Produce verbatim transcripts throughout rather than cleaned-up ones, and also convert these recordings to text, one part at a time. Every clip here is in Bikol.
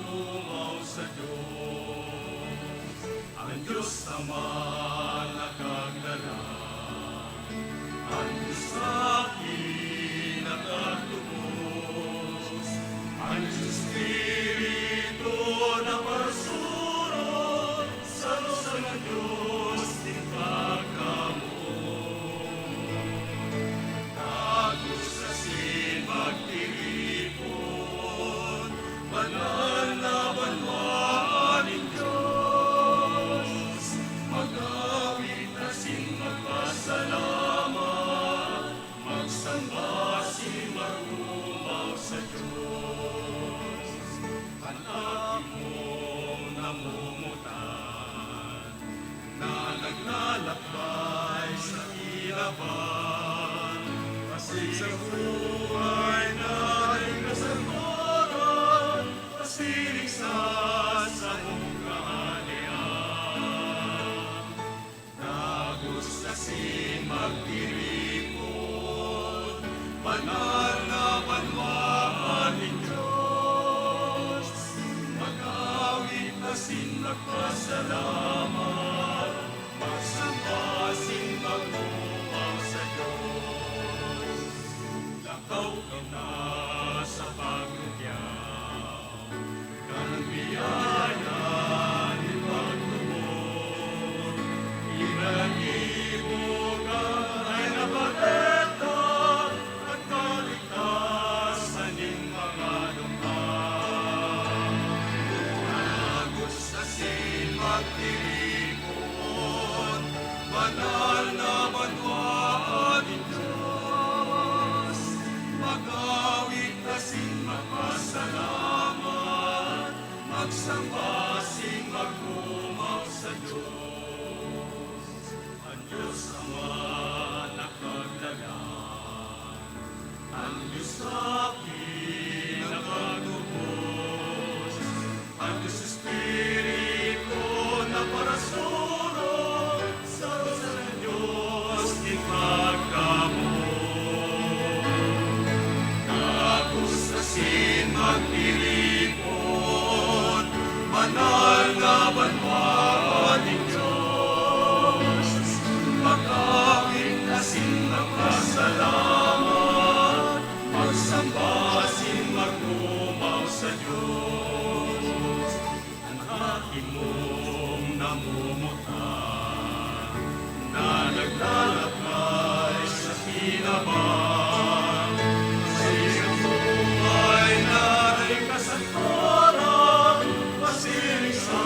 Tumaw sa Diyos, ang Diyos Ama nakaglalang, ang Diyos Aki nakagtubos, ang Diyos Espiritu na parasuron, sa Diyos na Diyos nin pagkamoot. Dagos asin magtiripon, banal na banwaan nin Dios. Mag-awit asin magpasalamat, magsamba asin magtumaw sa Dios. An aki mong namomotan, na naglalakbay sa kilaban. Pasiring sa buhay na ikasaguran, pasiring sa samong kahalean. Dagos asin magtiripon, banal na banwaan nin Dios. Mag-awit asin magpasalamat, magsamba asin magtumaw sa Dios. Lakaw kita sa pagtutyaw kan biyaya nin pagtubod. Ipinag-iiboga an mga propeta at kaligtasan nin mga dukha. Dagos asin magtiripon, banal na banwaan nin Dios. Mag-awit asin magpasalamat, magsamba asin magtumaw sa Dios. An Dios Ama nakaglalang, an Dios Aki nakagubos, an Dios Espiritu na parasuron, sa Dios nin pagkamoot. Dagos asin magtiripon, banal na banwaan nin Dios. Mag-awit asin magpasalamat, magsamba asin magtumaw sa Dios. An aki mong namomotan, na naglalakbay sa kinaban, sa isang buhay na ikasaguran, pasiring sa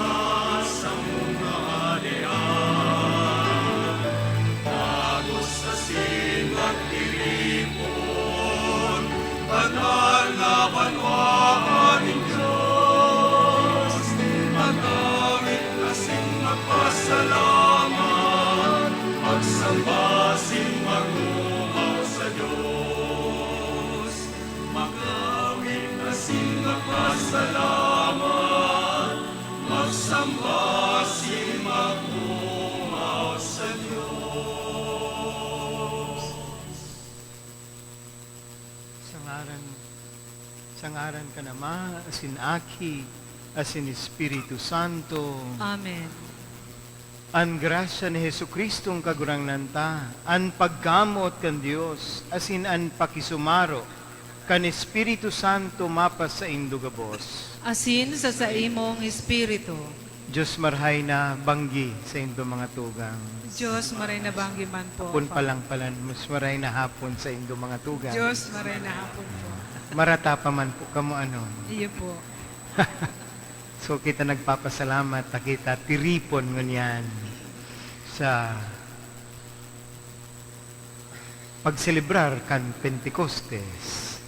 samong kahalean. Dagos asin magtiripon, banal na banwaan nin Dios. Mag-awit asin magpasalamat, magsamba asin magtumaw sa Dios. Mag-awit asin magpasalamat, magsamba asin magtumaw sa Dios. Sa ngaran, sa ngaran kan Ama, asin Aki, asin Espiritu Santo. Amen. An grasya ni Jesu-Cristong Kagurangnan ta, an pagkamoot kan Dios, asin an pakisumaro kan Espiritu Santo mapasaindo gabos. Asin sa saimong espiritu. Dios marahay na banggi saindo mga tugang. Dios marahay na banggi man po, Apon Papa. Palangpalan, mas marahay na hapon saindo mga tugang. Dios marahay na hapon po. Marata pa man po kamo, ano? Iyo po. So, kita nagpapasalamat, ta kita tiripon ngunyan sa pagselebrar kan Pentecostes,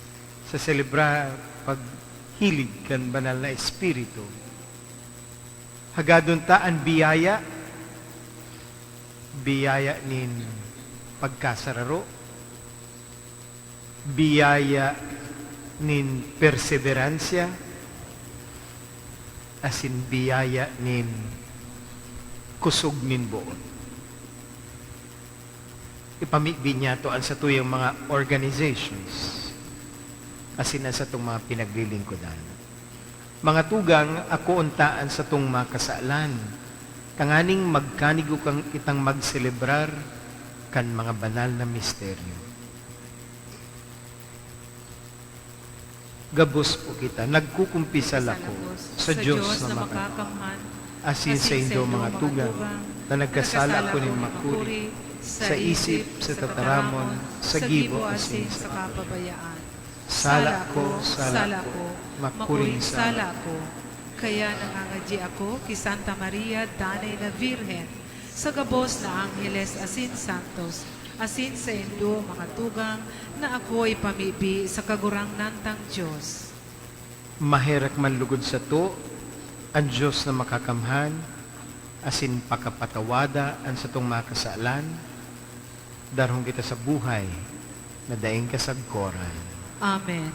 sa selebrar paghilig kan Banal na Espiritu. Hagadon ta an biyaya, biyaya nin pagkasararo, biyaya nin perseberansya, asin biyaya nin kusog nin boot. Ipamibi niyato an satuyang mga organizations asin an satong mga pinaglilingkodan. Mga tugang, akoon ta an satong mga kasalan, tanganing magkanigo kan kitang magselebrar kan mga banal na misteryo. Gabos po kita, nagkukumpisal ako sa Diyos na makakamhan, asin saindo, mga tugang, na nagkasala ako nin makuri sa isip, sa tataramon, sa gibo, asin sa kapabayaan. Sala ko, sala ko, makuring sala ko. Kaya nangangadyi ako ki Santa Maria, Danay na Birhen, sa gabos na angheles asin santos, asin saindo, mga tugang, na ako ipamibi sa Kagurangnan tang Dios. Maherak man lugod sato an Dios na makakamhan, asin pakapatawada an satong mga kasalan, darhon kita sa buhay na daing kasagkoran. Amen.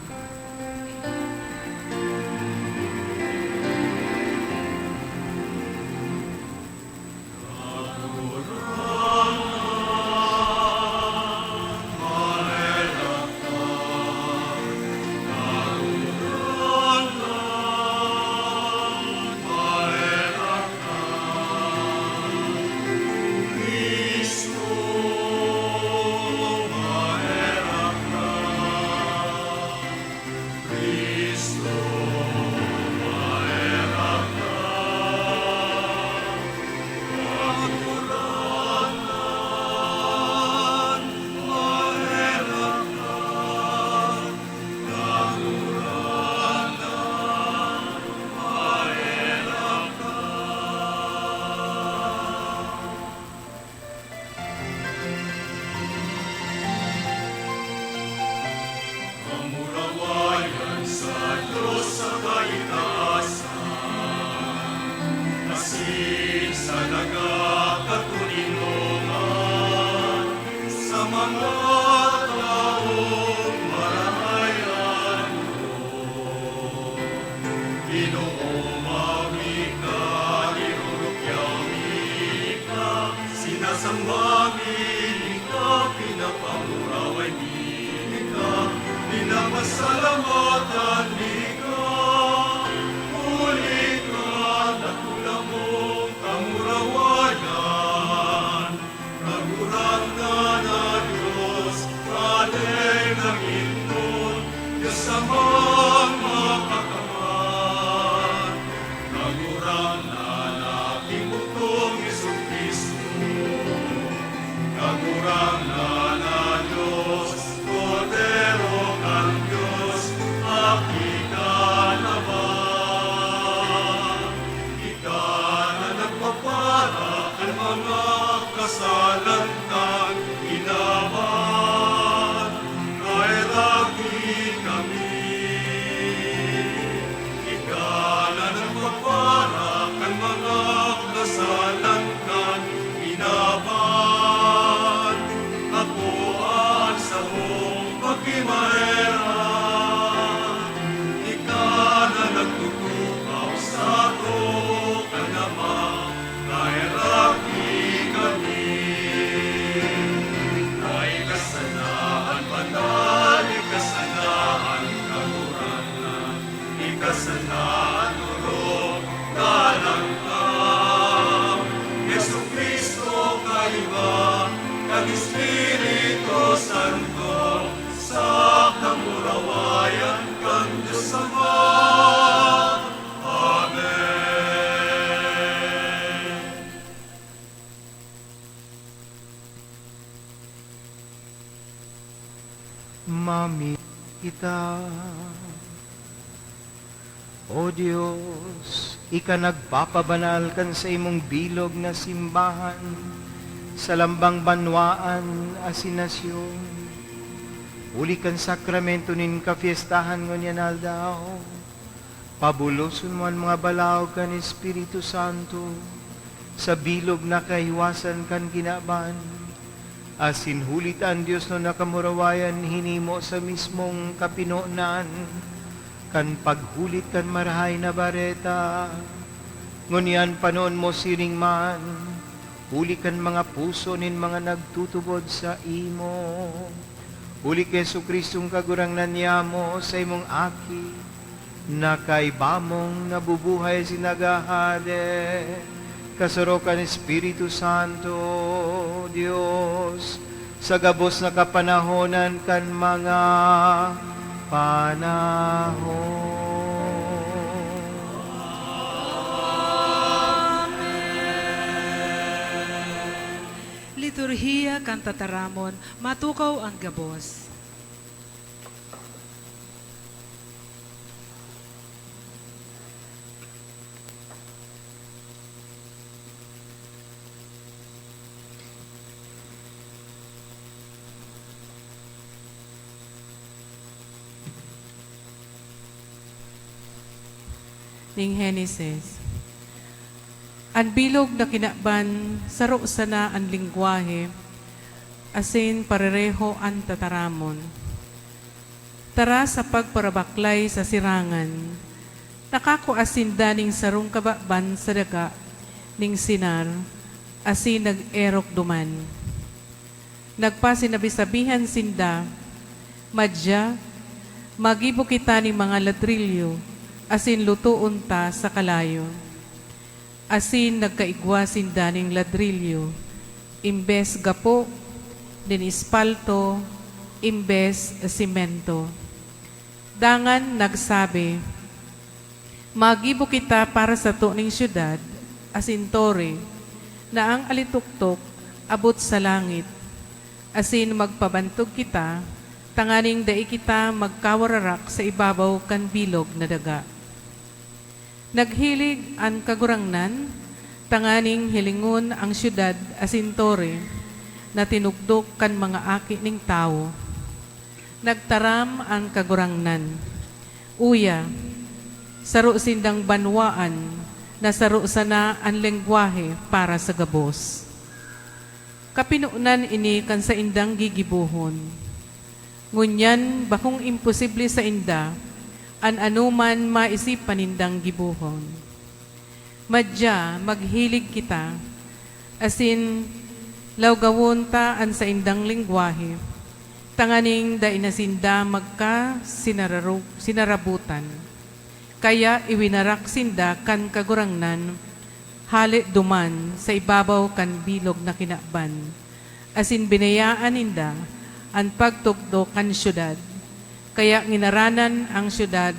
Kamurawayan sa Dios sa kaitaasan, asin sa nagkakatoninongan sa mga tawong marahay an orog. Ginoo, maogma ka, nirurukyaw mi ka, sinasamba mi ka, pinapamuraway mi ka, pinapasalamatan mi ka, huli ka dakulamong kamurawayan. Kagurangnan na Dios, Padre na ngindon, Dios Amang makakamhan. Kagurangnan na kimutong Jesu-Cristo, Kagurangnan na Dios, Kordero kan Dios, Aki kan Ama. Ika na nagpapara kan mga kasalan kan kinaban, kaheraki kami. Ika na nagpapara kan mga kasalan kan kinaban, akoa an sarong pakimaherak. Ika na nagtutukaw sa sato kan Ama, kaheraki kami. Dai ka sana an banal, ika sana an Kagurangnan, ika sana an orog, galang ka. Jesu-Cristo, kaiba kan Espiritu Santo, sa kamurawayan kan Dios Ama. Amen. Mami kita. O Dios, ika nagpapabanal kan saimong bilog na simbahan sa lambang banwaan asin nasyon. Huli kan sakramento nin kapyestahan ngunyan aldaw, pabuloson mo an mga balaog kan Espiritu Santo sa bilog na kahiwasan kan kinaban, asin huli ta an Dios na nakamurawayan hinimo sa mismong kapinonan kan paghulit kan Marahay na Bareta. Ngunyan panoon mo siring man, huli kan mga puso nin mga nagtutubod saimo. Huli ki Jesu-Cristong Kagurangnan niamo, saimong Aki, na kaiba mong nabubuhay asin naghahade, kasaro kan Espiritu Santo, Dios, sa gabos na kapanahonan kan mga panahon. Amen. Liturhiya kan Tataramon, matukaw an gabos. Ning Henesis. An bilog na kinaban, saro sana an lengwahe, asin parereho an tataramon. Tara sa pagparabaklay sa sirangan. Nakakua sinda ning sarong kababan sa daga ning Sinar, asin nag-erok duman. Nagpasinabi-sabihan sinda, "Madya, magibo kita nin mga ladrilyo, asin lutoon ta sa kalayo." Asin nagkaigwa sinda nin ladrilyo, imbes gapo, nin espalto, imbes semento. Dangan nagsabi, "Magibo kita para sato nin syudad asin tore na an alitoktok abot sa langit, asin magpabantog kita tanganing dai kita magkawararak sa ibabaw kan bilog na daga." Naghilig an Kagurangnan tanganing hilingon an syudad asin tore na tinugdok kan mga aki nin tawo. Nagtaram an Kagurangnan, "Uya, saro sindang banwaan na saro sana an lengwahe para sa gabos." Kapinonan ini kan saindang gigibohon. Ngunyan, bakong imposible sainda an anoman maisip pa nindang gibohon. Madya, maghilig kita, asin lawgawon ta an saindang lengwahe, tanganing dai na sinda magkasinararo-, sinarabutan. Kaya iwinarak sinda kan Kagurangnan hale duman sa ibabaw kan bilog na kinaban, asin binayaan ninda an pagtugdok kan syudad. Kaya nginaranan an syudad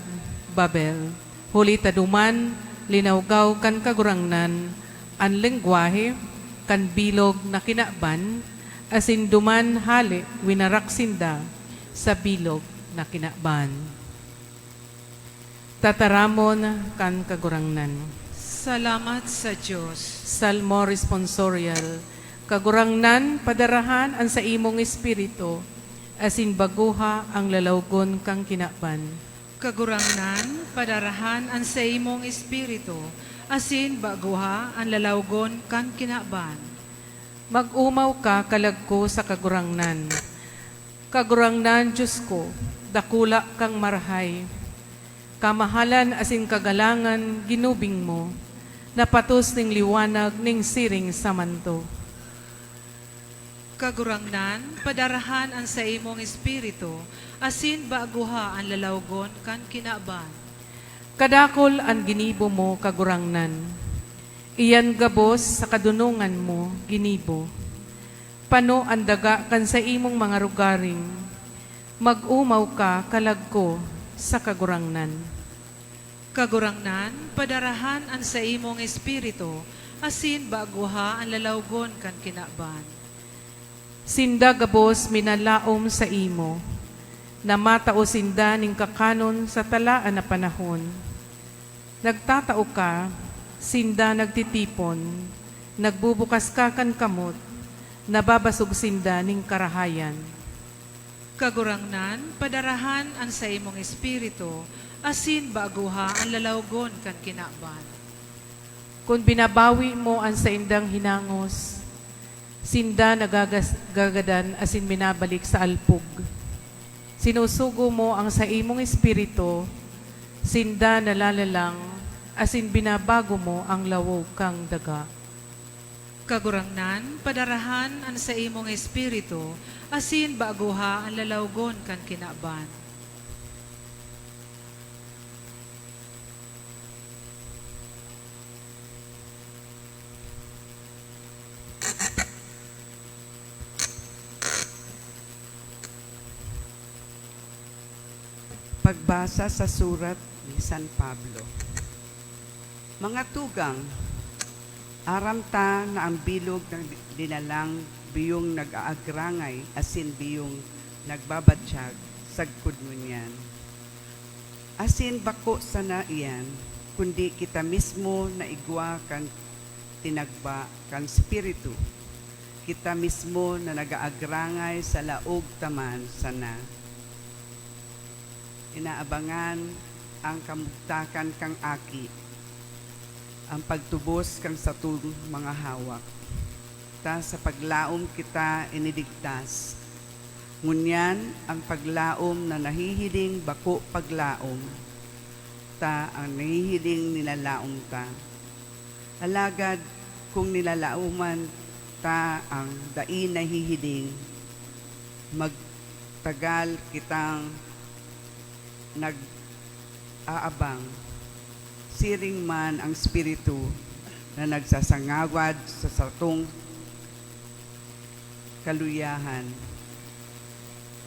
Babel, huli ta duman linawgaw kan Kagurangnan an lengwahe kan bilog na kinaban, asin duman hale winarak sinda sa bilog na kinaban. Tataramon kan Kagurangnan. Salamat sa Dios. Salmo Responsorial. Kagurangnan, padarahan an saimong Espiritu, asin bagoha an lalawgon kan kinaban. Kagurangnan, padarahan an saimong Espiritu, asin bagoha an lalawgon kan kinaban. Mag-omaw ka, kalag ko, sa Kagurangnan. Kagurangnan, Dios ko, dakula kang marahay. Kamahalan asin kagalangan ginubing mo, na patos nin liwanag nin siring sa manto. Kagurangnan, padarahan an saimong Espiritu, asin bagoha an lalawgon kan kinaban. Kadakul an ginibo mo, Kagurangnan. Iyan gabos sa kadonongan mo ginibo. Pano an daga kan saimong mga rogaring. Mag-omaw ka, kalag ko, sa Kagurangnan. Kagurangnan, padarahan an saimong Espiritu, asin bagoha an lalawgon kan kinaban. Sinda gabos minalaom saimo, na matao sinda nin kakanon sa talaan na panahon. Nagtatao ka, sinda nagtitipon, nagbubukas ka kan kamot, nababasog sinda nin karahayan. Kagurangnan, padarahan an saimong Espiritu, asin bagoha an lalawgon kan kinaban. Kun binabawi mo an saindang hinangos, sinda nagagas-, gagadan asin minabalik sa alpog. Sinusugo mo an saimong Espiritu, sinda nalalalang, asin binabago mo an lawog kan daga. Kagurangnan, padarahan an saimong Espiritu, asin bagoha an lalawgon kan kinaban. Pagbasa sa surat ni San Pablo. Mga tugang, aram ta na ang bilog na dinalang biyong nag-aagrangay asin biyong nagbabatyag sagkod ngunyan. Asin bako sana iyan, kundi kita mismo na igwa kan tinagba kan Espiritu, kita mismo na nag-aagrangay sa laog ta man sana. Inaabangan ang kamugtakan kan Aki, ang pagtubos kan satong mga hawak. Ta sa paglaom kita iniligtas. Ngunyan, ang paglaom na nahihiling bako paglaom, ta ang nahihiling nilalaom ta. Alagad kung nilalaoman ta ang dai nahihiling, magtagal kitang nag-aabang, siring man ang Espiritu na nagsasangawad sa satong kaluyahan,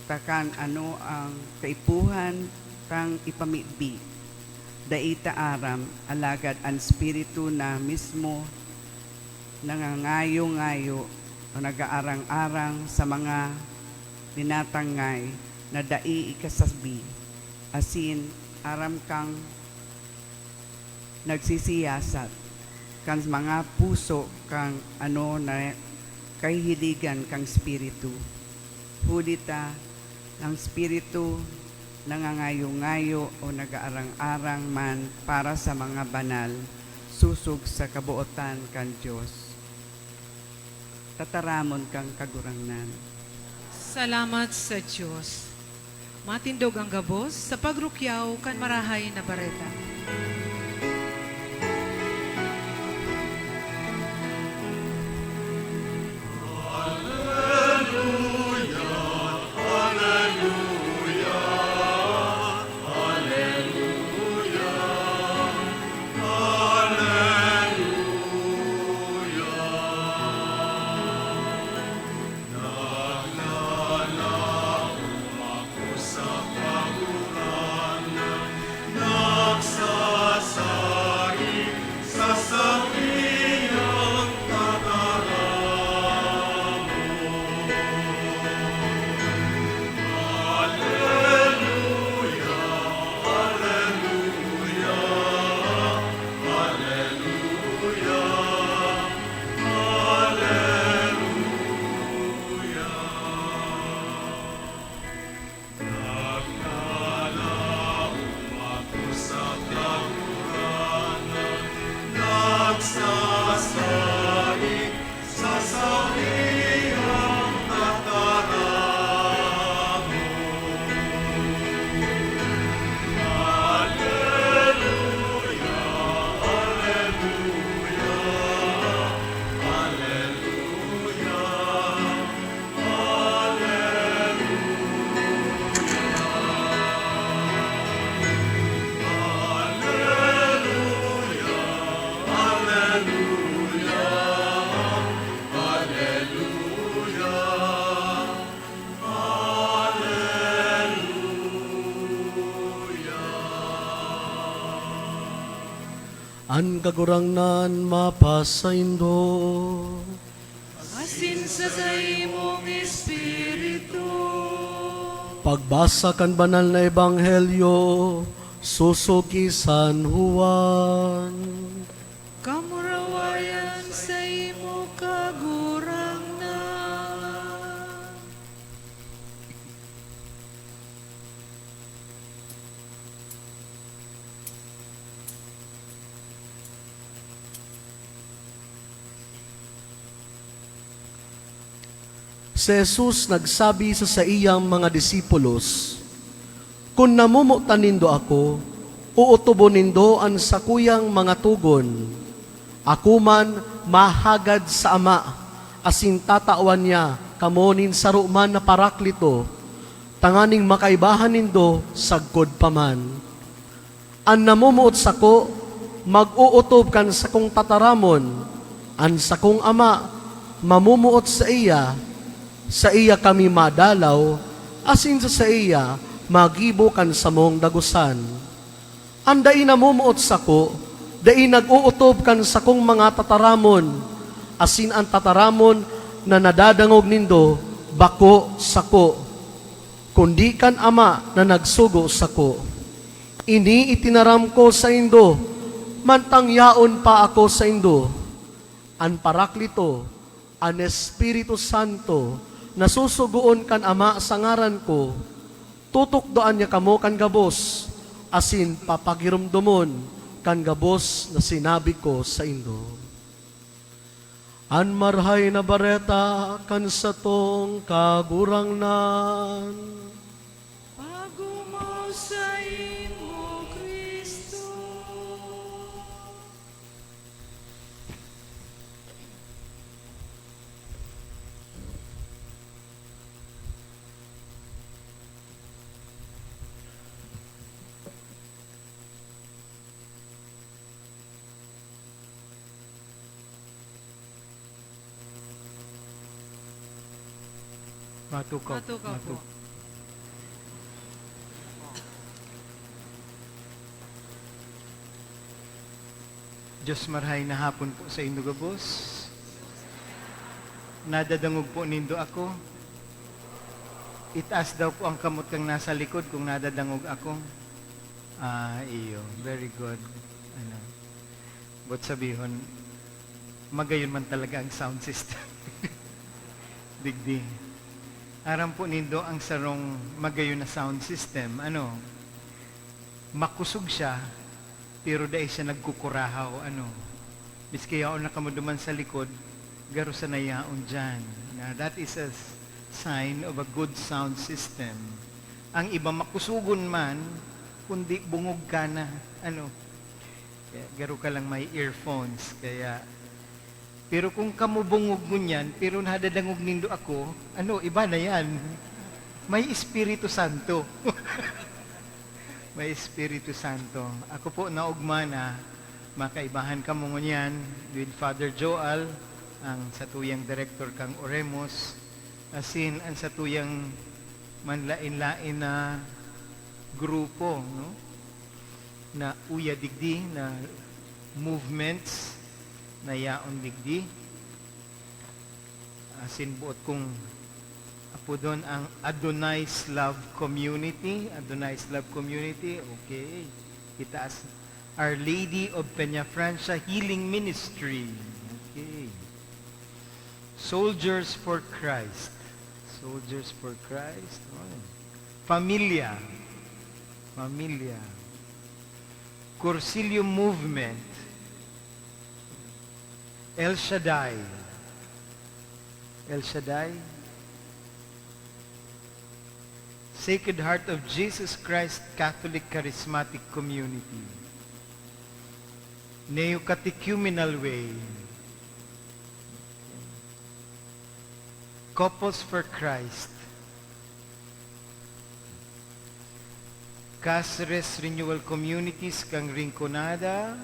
ta kan ano ang kaipuhan tang ipamibi, dai ta aram, alagad an Espiritu na mismo nangangayo-ngayo o nag-aarang-arang sa mga linatangay na dai ikasabi, asin aram kang nagsisiyasat kan mga puso kan ano na kahihiligan kan Espiritu. Huli ta, ang Espiritu nangangayo-ngayo o nag-aarang-arang man para sa mga banal, sosog sa kabootan kan Dios. Tataramon kan Kagurangnan. Salamat sa Dios. Matindog ang gabos sa pagrukyaw kan Marahay na Bareta. An Kagurangnan mapasaindo. Asin sa saimong espiritu. Pagbasa kan Banal na Ebanghelyo sosog ki San Juan. Kamurawayan saimo, Kagurangnan. Si Jesus nagsabi sa saiyang mga disipulos, "Kun namomotan nindo ako, ootobon nindo an sakuyang mga togon. Ako man mahagad sa Ama, asin tatawan niya kamo nin saro man na Paraklito, tanganing makaibahan nindo sagkod pa man." An namomoot sako, mag-ootob kan sakong tataramon. An sakong Ama mamomoot saiya, saiya kami madalaw, asin sa saiya magibo kan samong dagosan. An dai namomoot sako, dai nag-ootob kan sakong mga tataramon, asin an tataramon na nadadangog nindo, bako sako, kundi kan Ama na nagsugo sako. Ini itinaram ko saindo, mantang yaon pa ako saindo. An Paraklito, an Espiritu Santo, na susugoon kan Ama sa ngaran ko, tutukdoan niya kamo kan gabos, asin papagiromdomon kan gabos na sinabi ko saindo. An Marahay na Bareta kan satong Kagurangnan. Pagumos saimo, Cristo. Matukaw. Matukaw po. Matukaw. Diyos, marahay na hapon po saindo gabos. Nadadangog po nindo ako? Itaas daw po ang kamot kang nasa likod kung nadadangog ako. Ah, iyo. Very good. Ano? Boot sabihon, magayon man talaga ang sound system. Digdi. Aram po nindo ang sarong magayon na sound system, ano, makusog siya, pero dai siya nagkukurahaw, ano. Miski yaon na kamo duman sa likod, garo sana yaon diyan. Na that is a s-, sign of a good sound system. Ang iba makusogon man, kundi bungog ka na, ano. Kaya garo ka lang may earphones, kaya, pero kung kamo bungog ngunyan, pero nadadangog nindo ako, ano, iba na yan. May Espiritu Santo. May Espiritu Santo. Ako po, naogma na makaibahan kamo ngunyan with Father Joel, ang satuyang direktor kang Oremus, asin ang satuyang manlain-lain na grupo, no? Na uya digdi, na movements na yaon digdi. Asin boot kong apodon ang Adonai's Love Community. Adonai's Love Community, okay. Itaas, Our Lady of Peñafrancia Healing Ministry. Okay. Soldiers for Christ. Soldiers for Christ. Oh. Familia. Familia. Cursillo Movement. El Shaddai. El Shaddai. Sacred Heart of Jesus Christ Catholic Charismatic Community. Neo-Catechumenal Way. Couples for Christ. Cáceres Renewal Communities kan Rinconada,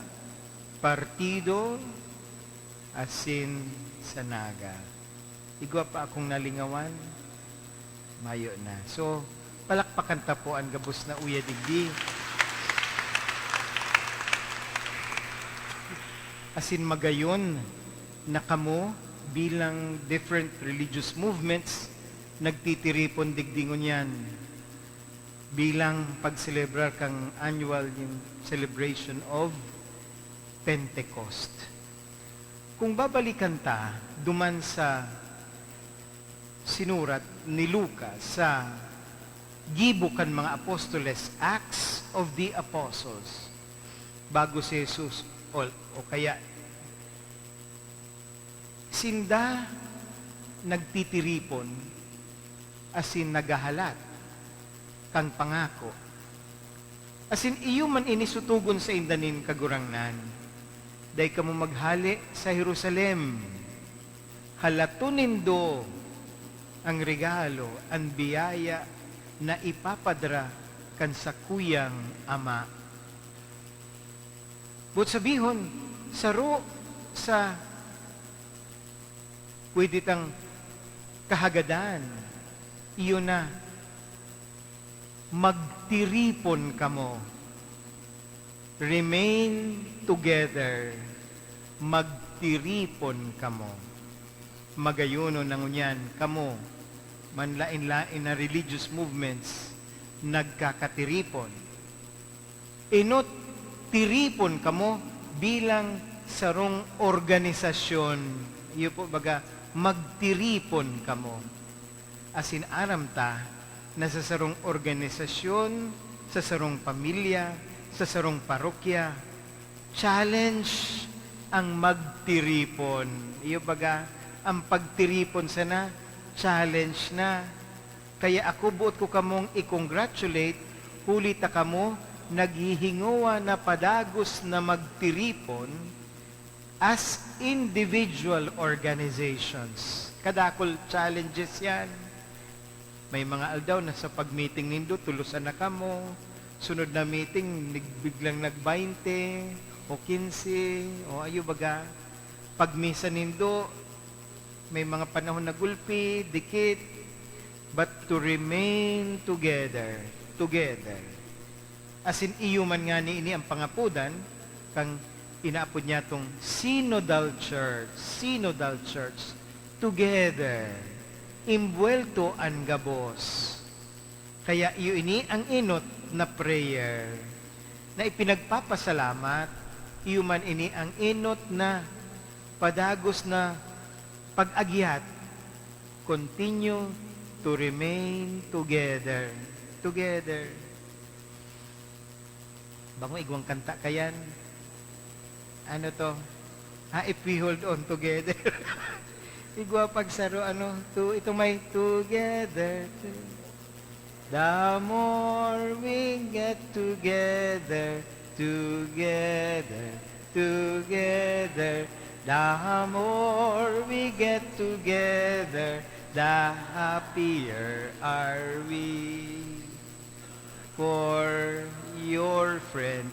Partido, asin sa Naga. Igwa pa akong nalingawan? Mayo na. So, palakpakan ta po an gabos na uya digdi. Asin magayon na kamo bilang different religious movements nagtitiripon digdi ngunyan bilang pagselebrar kan annual yung celebration of Pentecost. Kung babalikan ta duman sa sinurat ni Lucas sa Gibo kan mga Apostoles, Acts of the Apostles, bago si Jesus o, o kaya sinda nagtitiripon asin naghahalat kan pangako. Asin iyo man ini sutugon sainda nin Kagurangnan, "Dai kamo maghale sa Jerusalem. Halaton nindo an regalo, an biyaya na ipapadara kan sakuyang Ama." Boot sabihon, saro sa pwede tang kahagadan, iyo na Magtiripon kamo. Remain together. Magtiripon kamo. Magayonon na ngunyan kamo, manlaen-laen na religious movements, nagkakatiripon. Enot, tiripon kamo bilang sarong organisasyon. Iyo po, baga, magtiripon kamo. Asin aram ta na sa sarong organisasyon, sa sarong pamilya, sa sarong parokya, challenge ang magtiripon. Iyo baga, ang pagtiripon sana, challenge na. Kaya ako, boot ko kamong i-congratulate, huli ta kamo naghihingowa na padagos na magtiripon as individual organizations. Kadakul challenges yan. May mga aldaw na sa pag-meeting nindo, tulusan na kamo. Sunod na meeting, nig-, biglang nag-baynte o kinse, o ayo baga. Pag-misa nindo, may mga panahon na gulpi, dikit, but to remain together, together. Asin iyo man ngani ini ang pangapodan kan inaapod niyatong synodal church, synodal church, together, imbuwelto an gabos. Kaya iyo ini ang enot na prayer na ipinagpapasalamat, iyo man ini ang enot na padagos na pag-agyat, continue to remain together. Together. Bako igwang kanta kayan. Ano to? Ah, If We Hold On Together. Igwa pagsaro, ano, to, itong may together. The more we get together, together, together, the more we get together, the happier are we. For your friends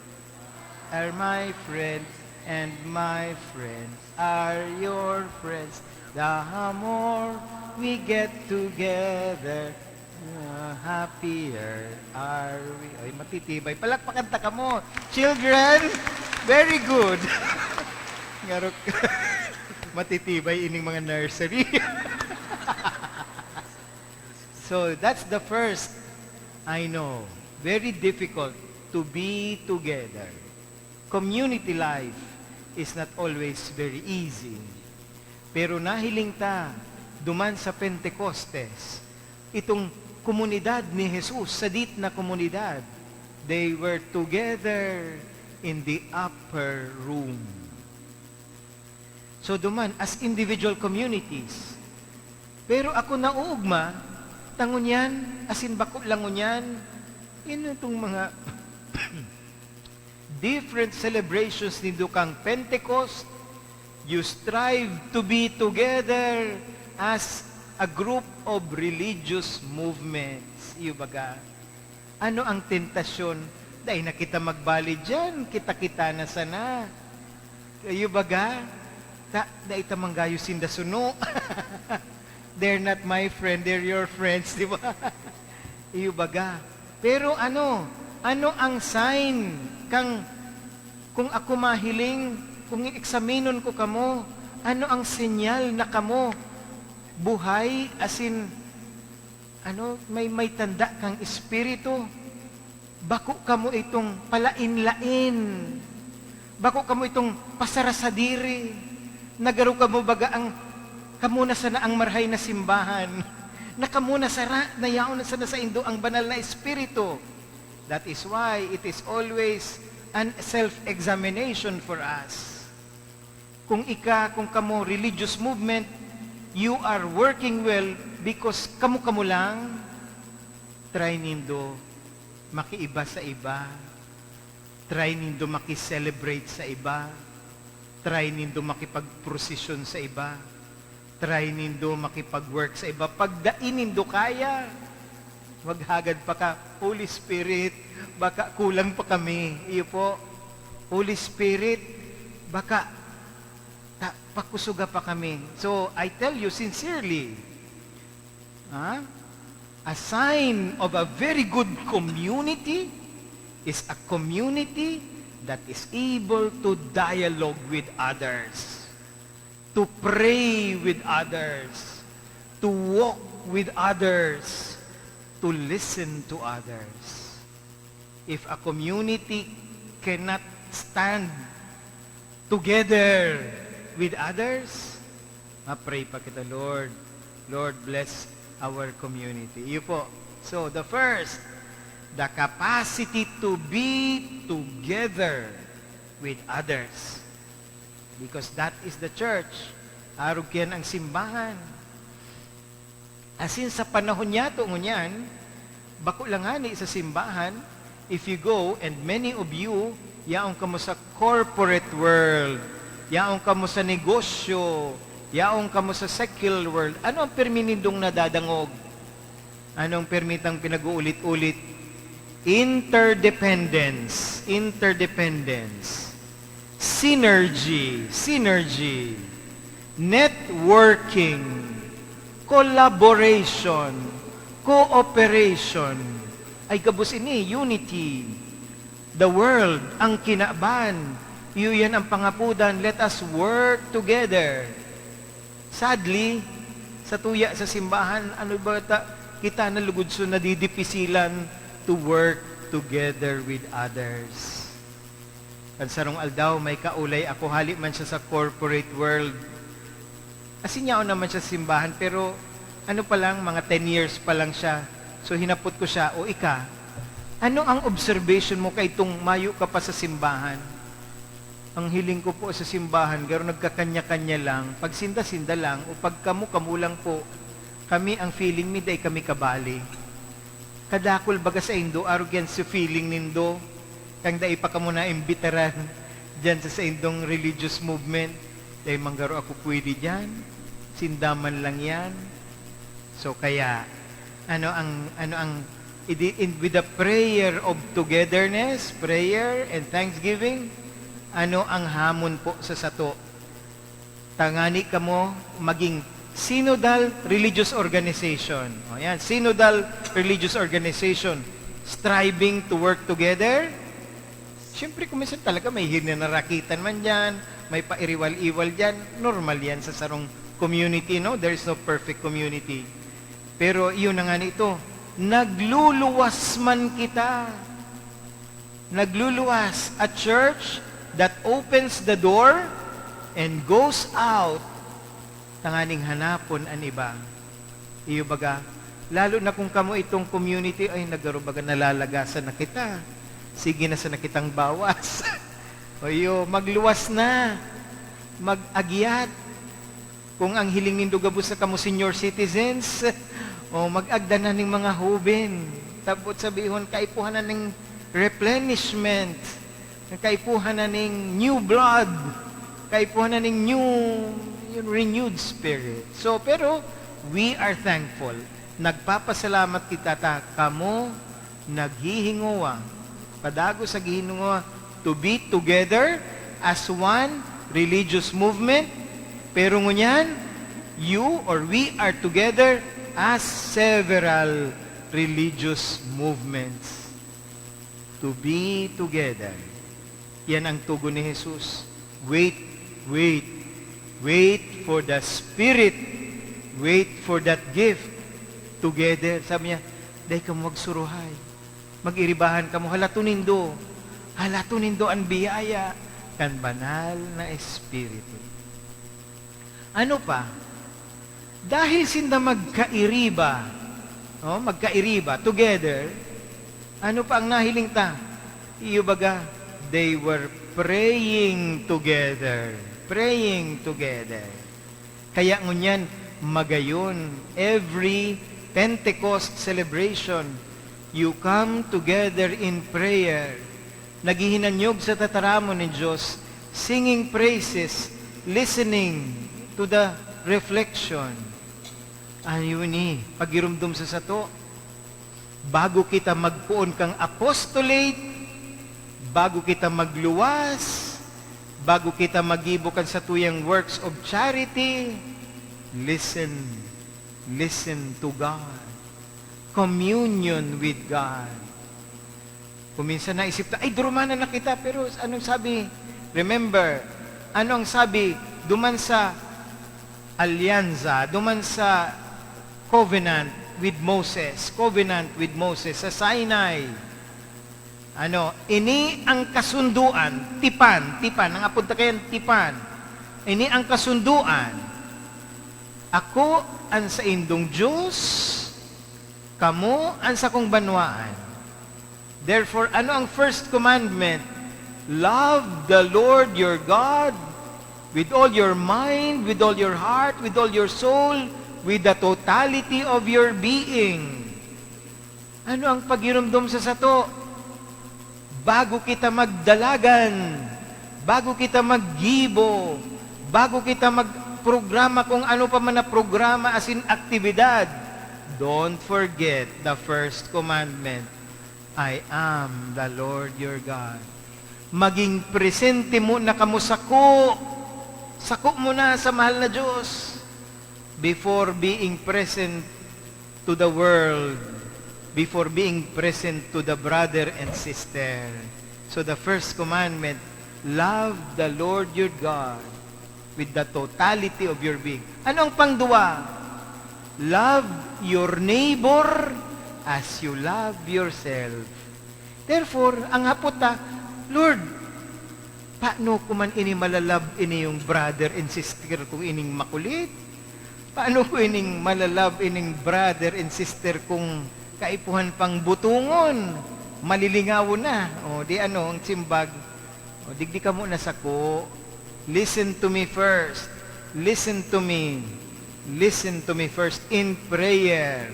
are my friends, and my friends are your friends. The more we get together, the happier are we. Ay, matitibay. Palakpakan ta kamo. Children, very good. Ngarok. Matitibay ining mga nursery. So, that's the first. I know, very difficult to be together. Community life is not always very easy. Pero nahiling ta, duman sa Pentecostes, itong komunidad ni Jesus, sadit na komunidad, they were together in the upper room. So, duman, as individual communities. Pero ako nauugma, ta ngunyan, asin bako lang ngunyan, yun itong mga different celebrations nindo kang Pentecost, you strive to be together as a group of religious movements. Iyo baga? Ano ang tentasyon? Dai na kita magbali diyan, kita-kita na sana. Kayo baga? Ta-, dai ta manggayo sinda suno. They're not my friend, they're your friends, di ba? Iyo baga? Pero ano, ano ang sign kang, kung ako mahiling, kung i-eksaminon ko kamo, ano ang senyal na kamo buhay, asin, ano, may, may tanda kang espiritu? Bako kamo itong palain-lain. Bako kamo itong pasarasadiri. Nagaro kamo baga ang, kamo na sana ang marahay na simbahan. Na kamo na sara, na yaon na sana saindo ang banal na espiritu. That is why it is always an self-examination for us. Kung ika, kung kamo religious movement, you are working well because kamo-kamo lang, try nindo makiiba sa iba. Try nindo maki-celebrate sa iba. Try nindo makipagprosesyon sa iba. Try nindo makipag-work sa iba. Pag dai nindo kaya, maghagad pa ka, "Holy Spirit, baka kulang pa kami." Iyo po, "Holy Spirit, baka ta-, pakusuga pa kami." So, I tell you sincerely, ha? A sign of a very good community is a community that is able to dialogue with others, to pray with others, to walk with others, to listen to others. If a community cannot stand together with others, ma-pray pa kita, "Lord, Lord, bless our community." Iyo po. So, the first, the capacity to be together with others. Because that is the church. Arog yan ang simbahan. Asin sa panahon niyato ngunyan, bako lang ngani sa simbahan, if you go, and many of you, yaon kamo sa corporate world, yaon kamo sa negosyo, yaon kamo sa secular world, ano ang pirmi nindong nadadangog? Anong pirmi tang pinag-uulit-ulit? Interdependence, interdependence. Synergy, synergy. Networking, collaboration, cooperation. Ay gabos ini, unity. The world, ang kinaban. Iyo yan ang pangapudan, "Let us work together." Sadly, sa tuya sa simbahan, ano ba ta, kita na lugod so nadidipisilan to work together with others. Kan sarong aldaw, may kaulay ako, hali man siya sa corporate world. Asin yaon naman siya sa simbahan, pero ano pa lang, mga ten years pa lang siya. So, hinapot ko siya, "O ika, ano ang observation mo kaitong mayo ka pa sa simbahan?" "Ang hiling ko po sa simbahan, garo nagkakanya-kanya lang, pag sinda-sinda lang, o pag kamo-kamo lang po. Kami, ang feeling mi, dai kami kabali." Kadakul baga saindo, arog yan sa feeling nindo, kan dai pa kamo naimbitaran diyan sa saindong religious movement. Dai man garo ako pwede diyan, sinda man lang yan. So kaya, ano ang, ano ang, idi-, in, with the prayer of togetherness, prayer and thanksgiving, ano ang hamon po sa sato? Tangani kamo maging synodal religious organization. O yan, synodal religious organization, striving to work together. Siyempre, kung minsan talaga may hinanarakitan man dyan, may pairiwal-iwal dyan, normal yan sa sarong community, no? There is no perfect community. Pero iyon na nga nito, nagluluwas man kita. Nagluluwas, a church that opens the door and goes out tanganing hanapon an iba. Iyo baga, lalo na kung kamo itong community, ay, nagaro baga nalalagasan na kita. Sige na sana kitang bawas. O iyo, magluwas na. Mag-agyat. Kung ang hiling nindo gabos na kamo senior citizens, o mag-agda na ning mga hoben. Tapos sabihon, kaipuhan na ning replenishment. Kaipuhan na ning new blood. Kaipuhan na ning new, yung renewed spirit. So, pero we are thankful. Nagpapasalamat kita ta kamo naghihingowa, padagos sa gihingowa, to be together as one religious movement, pero ngunyan, you or we are together as several religious movements. To be together. Yan ang tugon ni Jesus. Wait, wait, wait for the Spirit. Wait for that gift. Together. Sabi niya, "Dai kamo magsuruhay. Mag-iribahan kamo. Halaton nindo. Halaton nindo an biyaya kan Banal na Espiritu." Ano pa? Dahil sinda magkairiba, no? Magkairiba, together, ano pa ang nahiling ta? Iyo baga, they were praying together. Praying together. Kaya ngunyan, magayon, every Pentecost celebration, you come together in prayer. Naghihinanyog sa tataramon nin Dios, singing praises, listening to the reflection. Ayo ni, pagiromdom sa sato, bago kita magpoon kan apostolate, bago kita magluwas, bago kita maggibo kan satuyang works of charity, listen, listen to God. communion with God. Kung minsan naisip ta, "Ay, durumanan na kita," pero anong sabi? Remember, ano ang sabi duman sa alyansa, duman sa covenant with Moses, covenant with Moses sa Sinai? Ano, ini ang kasundoan, tipan, tipan, ang apod ta kayan, tipan. Ini ang kasundoan, "Ako an saindong Dios, kamo an sakong banwaan." Therefore, ano ang first commandment? "Love the Lord your God with all your mind, with all your heart, with all your soul, with the totality of your being." Ano ang paghiromdom sa sato? Bago kita magdalagan, bago kita maggibo, bago kita magprograma kung ano pa man na programa asin aktibidad, don't forget the first commandment, "I am the Lord your God." Maging presente muna kamo sako. Sako muna sa mahal na Dios before being present to the world, before being present to the brother and sister. So the first commandment, "Love the Lord your God with the totality of your being." Ano ang pangduwa? "Love your neighbor as you love yourself." Therefore, ang hapot ta, "Lord, paano ko man ini malalab ini yung brother and sister kong ining makulit? Paano ko ining malalab ining brother and sister kong kaipuhan pang butungon? Malilingawon na." O, di ano, ang simbag, "O, digdi kamo na sako. Listen to me first. Listen to me. Listen to me first in prayer."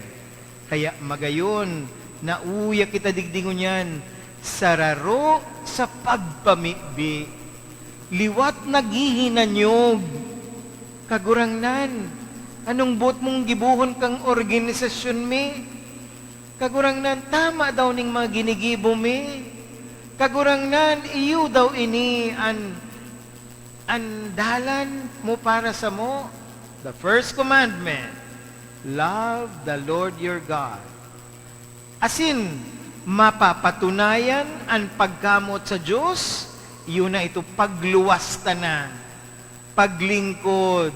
Kaya magayon, nauya kita digdi ngunyan, sararo sa pagpamibi. Liwat naghihinanyog. "Kagurangnan, anong boot mong gibohon kang organisasyon mi? Kagurangnan, tama daw ning mga ginigibo mi? Kagurangnan, iyo daw ini an, an dalan mo para samo?" The first commandment, "Love the Lord your God." Asin, mapapatunayan an pagkamoot sa Dios, iyo na ito, pagluwas ta na, paglingkod,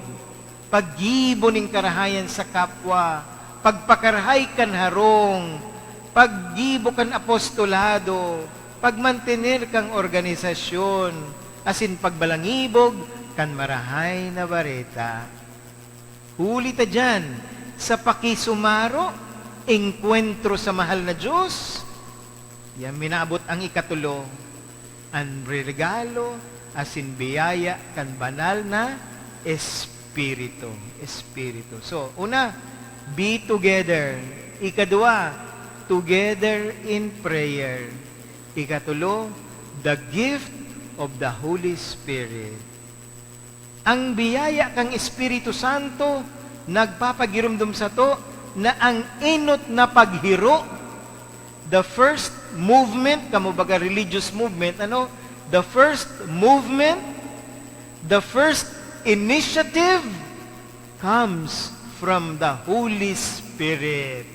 paggibo nin karahayan sa kapwa, pagpakarahay kan harong, paggibo kan apostolado, pagmantener kan organisasyon, asin pagbalangibog kan Marahay na Bareta. Huli ta diyan, sa pakisumaro, engkwentro sa mahal na Dios, yan minaabot ang ikatulo, an regalo asin biyaya kan Banal na Espiritu. Espiritu. So, una, be together. Ikadua, together in prayer. Ikatulo, the gift of the Holy Spirit. Ang biyaya kan Espiritu Santo nagpapagiromdom sato na ang enot na paghiro, the first movement, kamo baga religious movement, ano? The first movement, the first initiative comes from the Holy Spirit.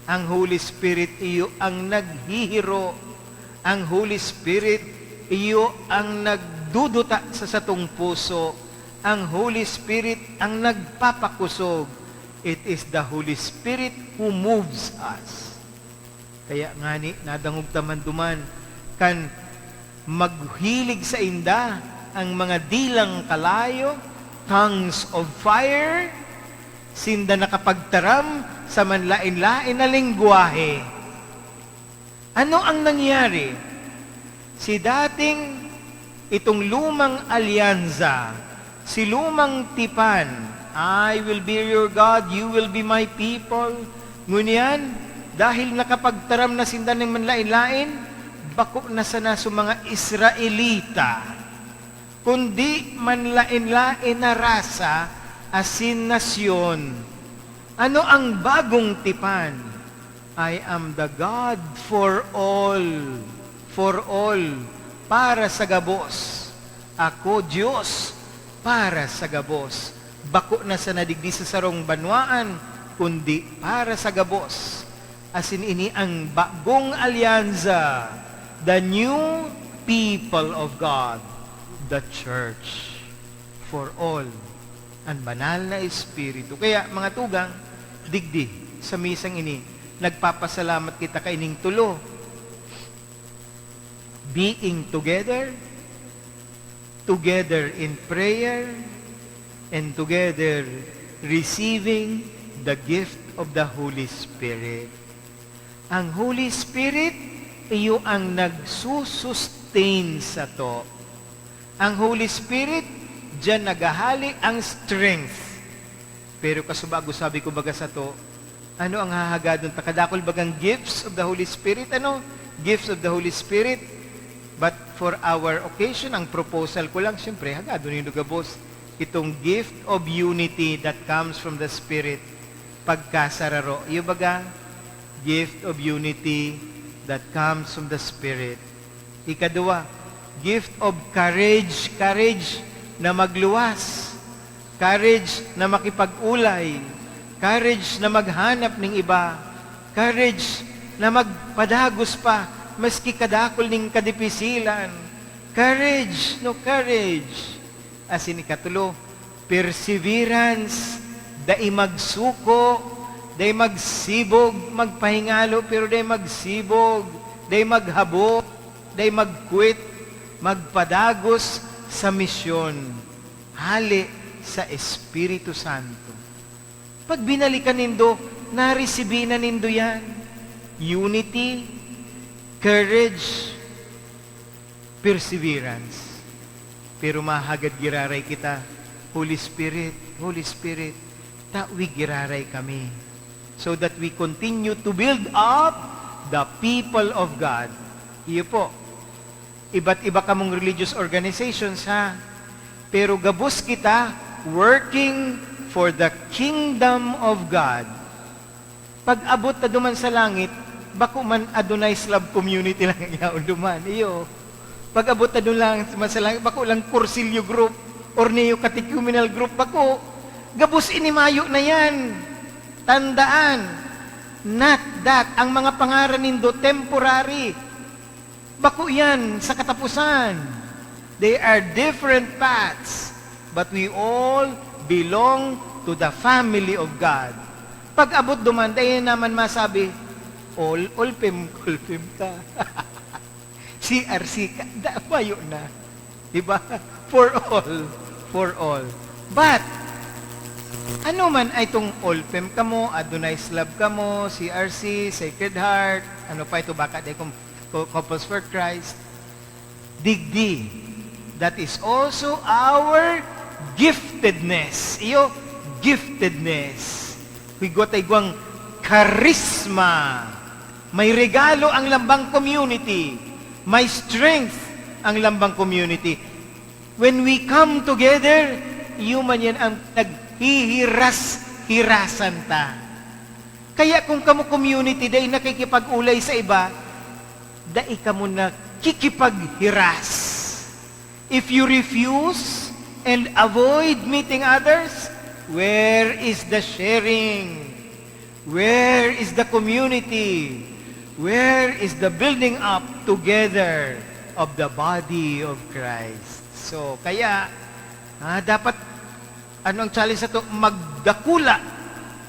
Ang Holy Spirit iyo ang naghihiro. Ang Holy Spirit iyo ang nagduduta sa satong puso. Ang Holy Spirit ang nagpapakosog. It is the Holy Spirit who moves us. Kaya ngani, nadangog ta man duman kan maghilig sainda ang mga dilang kalayo, tongues of fire, sinda nakapagtaram sa manlaen-laen na lengwahe. Ano ang nangyari? Si dating itong lumang alyansa, si lumang tipan, "I will be your God, you will be my people." Ngunyan, dahil nakapagtaram na sinda nin manlaen-laen, bako na sana sa mga Israelita, kundi manlaen-laen na rasa asin nasyon. Ano ang bagong tipan? "I am the God for all, for all, para sa gabos. Ako, Dios, para sa gabos." Bako na sana digdi sa sarong banwaan, kundi para sa gabos. Asin ini ang bagong alyansa, the new people of God, the church for all, an banal na espiritu. Kaya, mga tugang, digdi, sa misang ini, nagpapasalamat kita kaining tulo. Being together, together in prayer, and together receiving the gift of the Holy Spirit. Ang Holy Spirit, iyo ang nagsusustain sato. Ang Holy Spirit, diyan naghahali ang strength. Pero kasubago sabi ko baga sato, ano ang hahagadon ta? Kadakul bagang gifts of the Holy Spirit? Ano? Gifts of the Holy Spirit? But for our occasion, ang proposal ko lang, siyempre, hagadon nindo gabos itong gift of unity that comes from the Spirit. Pagkasararo. Iyo baga? Gift of unity that comes from the Spirit. Ikaduwa, gift of courage. Courage na magluwas. Courage na makipag-olay. Courage na maghanap ning iba. Courage na magpadagos pa, maski kadakul ning kadipisilan. Courage, no, courage. Asin ikatulo, perseverance, dai magsuko, dai magsibog, magpahingalo, pero dai magsibog, dai maghabo, dai mag-quit, magpadagos sa misyon, hale sa Espiritu Santo. Pag binalikan nindo, naresibi na nindo yan. Unity, courage, perseverance. Pero mahagad giraray kita, "Holy Spirit, Holy Spirit, tawi giraray kami, so that we continue to build up the people of God." Iyo po, iba't iba kamong religious organizations, ha? Pero gabos kita working for the kingdom of God. Pag-abot ta duman sa langit, bako man Adonai's Love Community lang an yaon duman, iyo. Pag-abot ta duman sa langit, bako lang Cursillo Group or Neo-Catechumenal Group, bako. Gabos ini mayo na yan. Tandaan, not that, ang mga pangaran nindo, temporary. Bako yan sa kataposan. They are different paths, but we all belong to the family of God. Pag-abot duman, dai naman masabi, "Ol-, olpem, olpem ka." C R C ka, da-, mayo na. Diba? For all. For all. But, ano man ay itong Olpem kamo, Adonai's Love kamo, C R C, Sacred Heart, ano pa ito, baka di kung Co-, Couples for Christ. Digdi, that is also our giftedness. Iyo, giftedness. Igwa ta igwang karisma. May regalo ang lambang community. May strength ang lambang community. When we come together, iyo man yan ang naghihiras-hirasan ta. Kaya kung kamo community dai nakikipag-olay sa iba, dai kamo nakikipaghiras. If you refuse and avoid meeting others, where is the sharing? Where is the community? Where is the building up together of the body of Christ? So, kaya, ah, dapat, ano ang challenge sato? Magdakula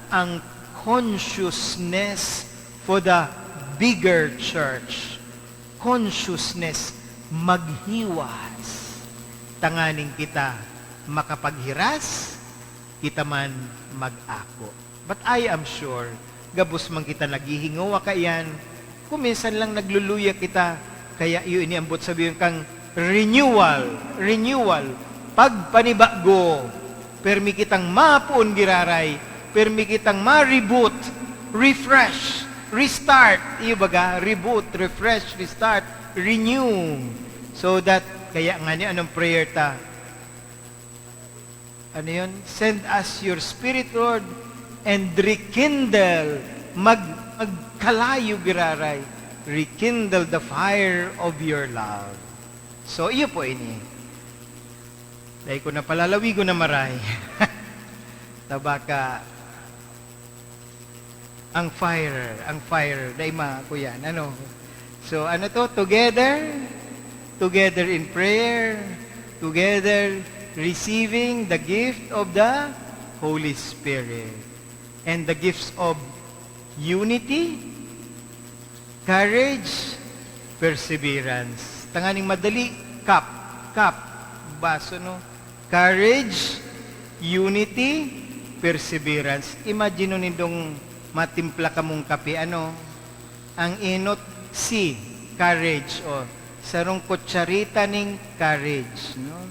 ang consciousness for the bigger church. Consciousness, maghiwas. Tanganing kita makapaghiras, kita man mag-ako. But I am sure, gabos man kita naghihingowa kaiyan, kung minsan lang nagluluya kita, kaya iyo ini an boot sabihon kang renewal, renewal, pagpanibago. Permi kitang mapoon giraray, permi kitang ma-reboot, refresh, restart. Iyo baga, reboot, refresh, restart, renew. So that, kaya ngani, anong prayer ta? Ano yun? "Send us your Spirit, Lord, and rekindle," mag-, magkalayo giraray, "rekindle the fire of your love." So, iyo po ini. Dai ko na palalawigon na maray. Ta baka Ang fire, ang fire, dai ma-, ko yan, ano? So, ano to? Together, together in prayer, together receiving the gift of the Holy Spirit and the gifts of unity, courage, perseverance. Tanganing madali, cup, cup, baso, no? Courage, unity, perseverance. Imagine nindong matimpla kamong kape, ano? Ang enot, C, courage, o. Sarong kutsarita ning courage, no?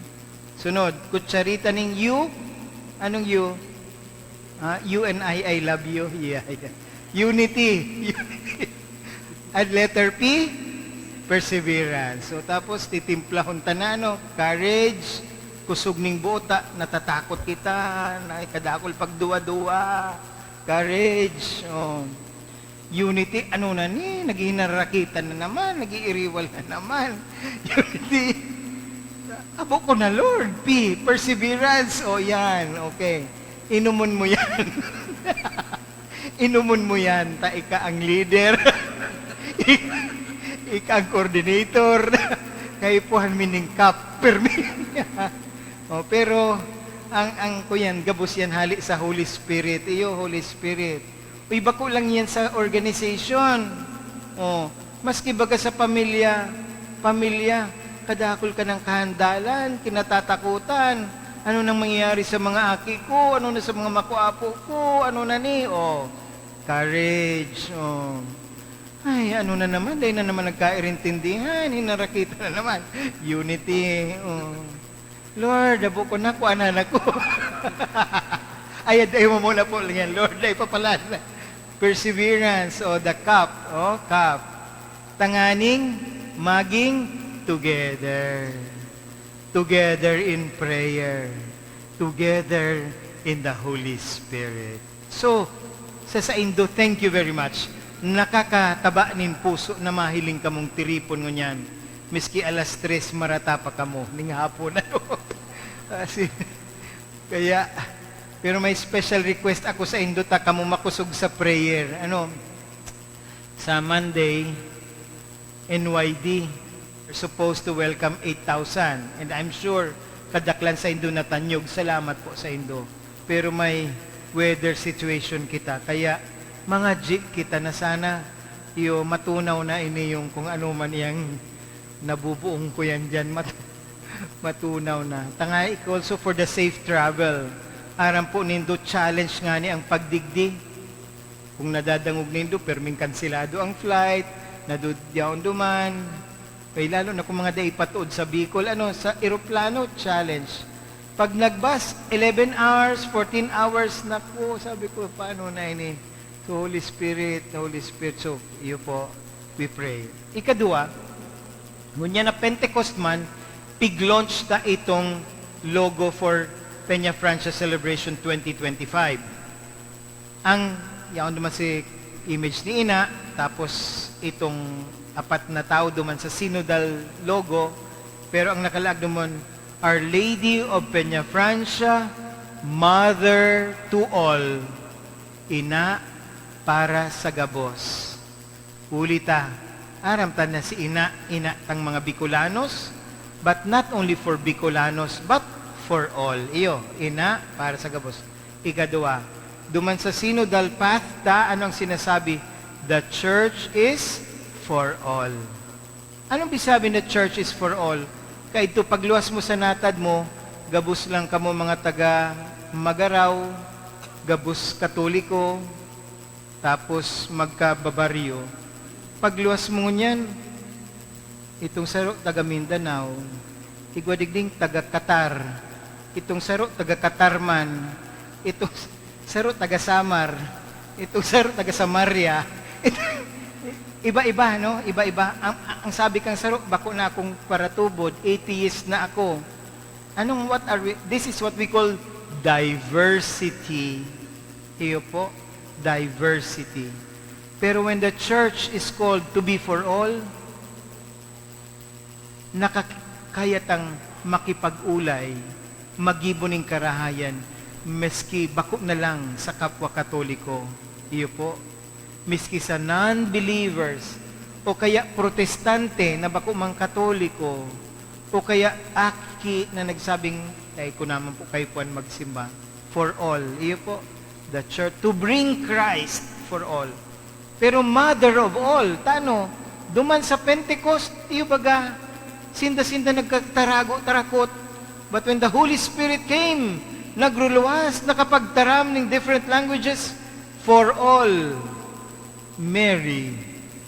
Sunod, kutsarita ning U. Anong U? Ah, you and I, I love you. Yeah, yeah. Unity. Unity. At letter P, perseverance. So, tapos titimplahon ta na, no? Courage, kusog ning buta, natatakot kita, na kadakol pagduwa-duwa. Courage, oh. Unity, ano na ni? Naghihinarakitan na naman, nag-iiriwal na naman. Unity. Abo ko na, Lord. P, perseverance. O, yan. Okay. Inumon mo yan. Inumon mo yan. Ta ika ang leader. Ik-, ika ang coordinator. Kaipuhan mi ning cup. Permi. O, pero, ang, ang ko yan, gabos yan, hali sa Holy Spirit. Iyo, Holy Spirit. Uy, bako lang yan sa organization. Oh, maski baga sa pamilya, pamilya, kadakol ka ng kahandalan, kinatatakutan. Ano nang mangyayari sa mga aki ko? Ano na sa mga makuapo ko? Ano na ni? Oh, courage. Oh. Ay, ano na naman? Dahil na naman nagkairintindihan, hinarakita na naman. Unity. Oh. Lord, abo ko na, kuanan ako. Ay, ay mo muna po lang yan, Lord. Ay, papalan. Perseverance, o the cup, o cup. Tanganing maging together. Together in prayer. Together in the Holy Spirit. So, sa saindo, thank you very much. Nakakataba nin puso na mahiling kamong tiripon ngunyan. Miski alas tres, marata pa kamo ning hapon, ano? Kasi, kaya, pero may special request ako saindo, ta kamo makosog sa prayer. Ano? Sa Monday, N Y D, we're supposed to welcome eight thousand. And I'm sure, kadaklan saindo natanyog. Salamat po saindo. Pero may weather situation kita. Kaya, mga G kita na sana, iyo, matunaw na ini yung kung ano man yang nabubuong ko yan dyan. Mat-, matunaw na. Tangay also for the safe travel. Aram po nindo, challenge nga ni ang pagdigdi. Kung nadadangog nindo, perming kanselado ang flight, nadudyaon duman. Kay lalo na kung mga dai patuod sa Bicol, ano, sa eroplano, challenge. Pag nagbas, eleven hours, fourteen hours, naku, sabi ko, "Paano na ini?" So, Holy Spirit, Holy Spirit. So, iyo po, we pray. Ikadua, ngunyan na Pentecost man, pig-launch ta itong logo for Peña Francia Celebration twenty twenty-five. Ang, yaon duman si image ni Ina, tapos itong apat na tao duman sa synodal logo, pero ang nakalaag duman, "Our Lady of Peña Francia, Mother to All, Ina para sa gabos." Huli ta, aram ta na si Ina, Ina tang mga Bicolanos, but not only for Bicolanos, but for all. Iyo, Ina para sa gabos. Ikadua, duman sa synodal path ta, ano ang sinasabi? The church is for all. Anong bisabi na church is for all? Kaidto, pagluwas mo sa natad mo, gabos lang kamo mga taga Magaraw, gabos Katoliko, tapos magkababaryo. Pagluwas mo ngunyan, itong saro taga Mindanao, igwa digding taga Qatar, itong saro taga Qatar man, itong saro taga Samar, itong saro taga Samaria. Iba-iba, no? Iba-iba. Ang, ang sabi kang saro, "Bako na akong paratubod, atheist na ako." Anong, what are we, this is what we call diversity. Iyo po, diversity. Pero when the church is called to be for all, nakakaya tang makipag-ulay, maggibo nin karahayan, maski bako na lang sa kapwa Katoliko. Iyo po. Miski sa non-believers, o kaya protestante na bako mang Katoliko, o kaya aki na nagsabing, "Ay, ko naman po kayo puan magsimba." For all. Iyo po, the church, to bring Christ for all. Pero mother of all, tano, duman sa Pentecost, iyo baga, sinda-sinda nagkatarago-tarakot. But when the Holy Spirit came, nagruluwas, nakapagtaram ning different languages for all. Mary,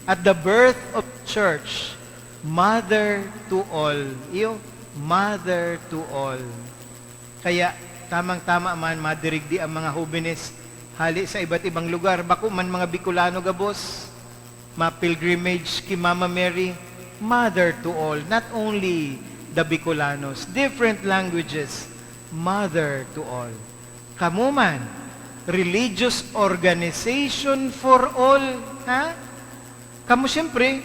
at the birth of church, mother to all. Iyo, mother to all. Kaya, tamang-tama man, madirigdi ang mga hobenes hale sa iba't ibang lugar. Bako man mga Bicolano gabos, ma-pilgrimage ki Mama Mary, mother to all. Not only the Bicolanos, different languages, mother to all. Kamo man, religious organization for all, ha? Kamo, siyempre,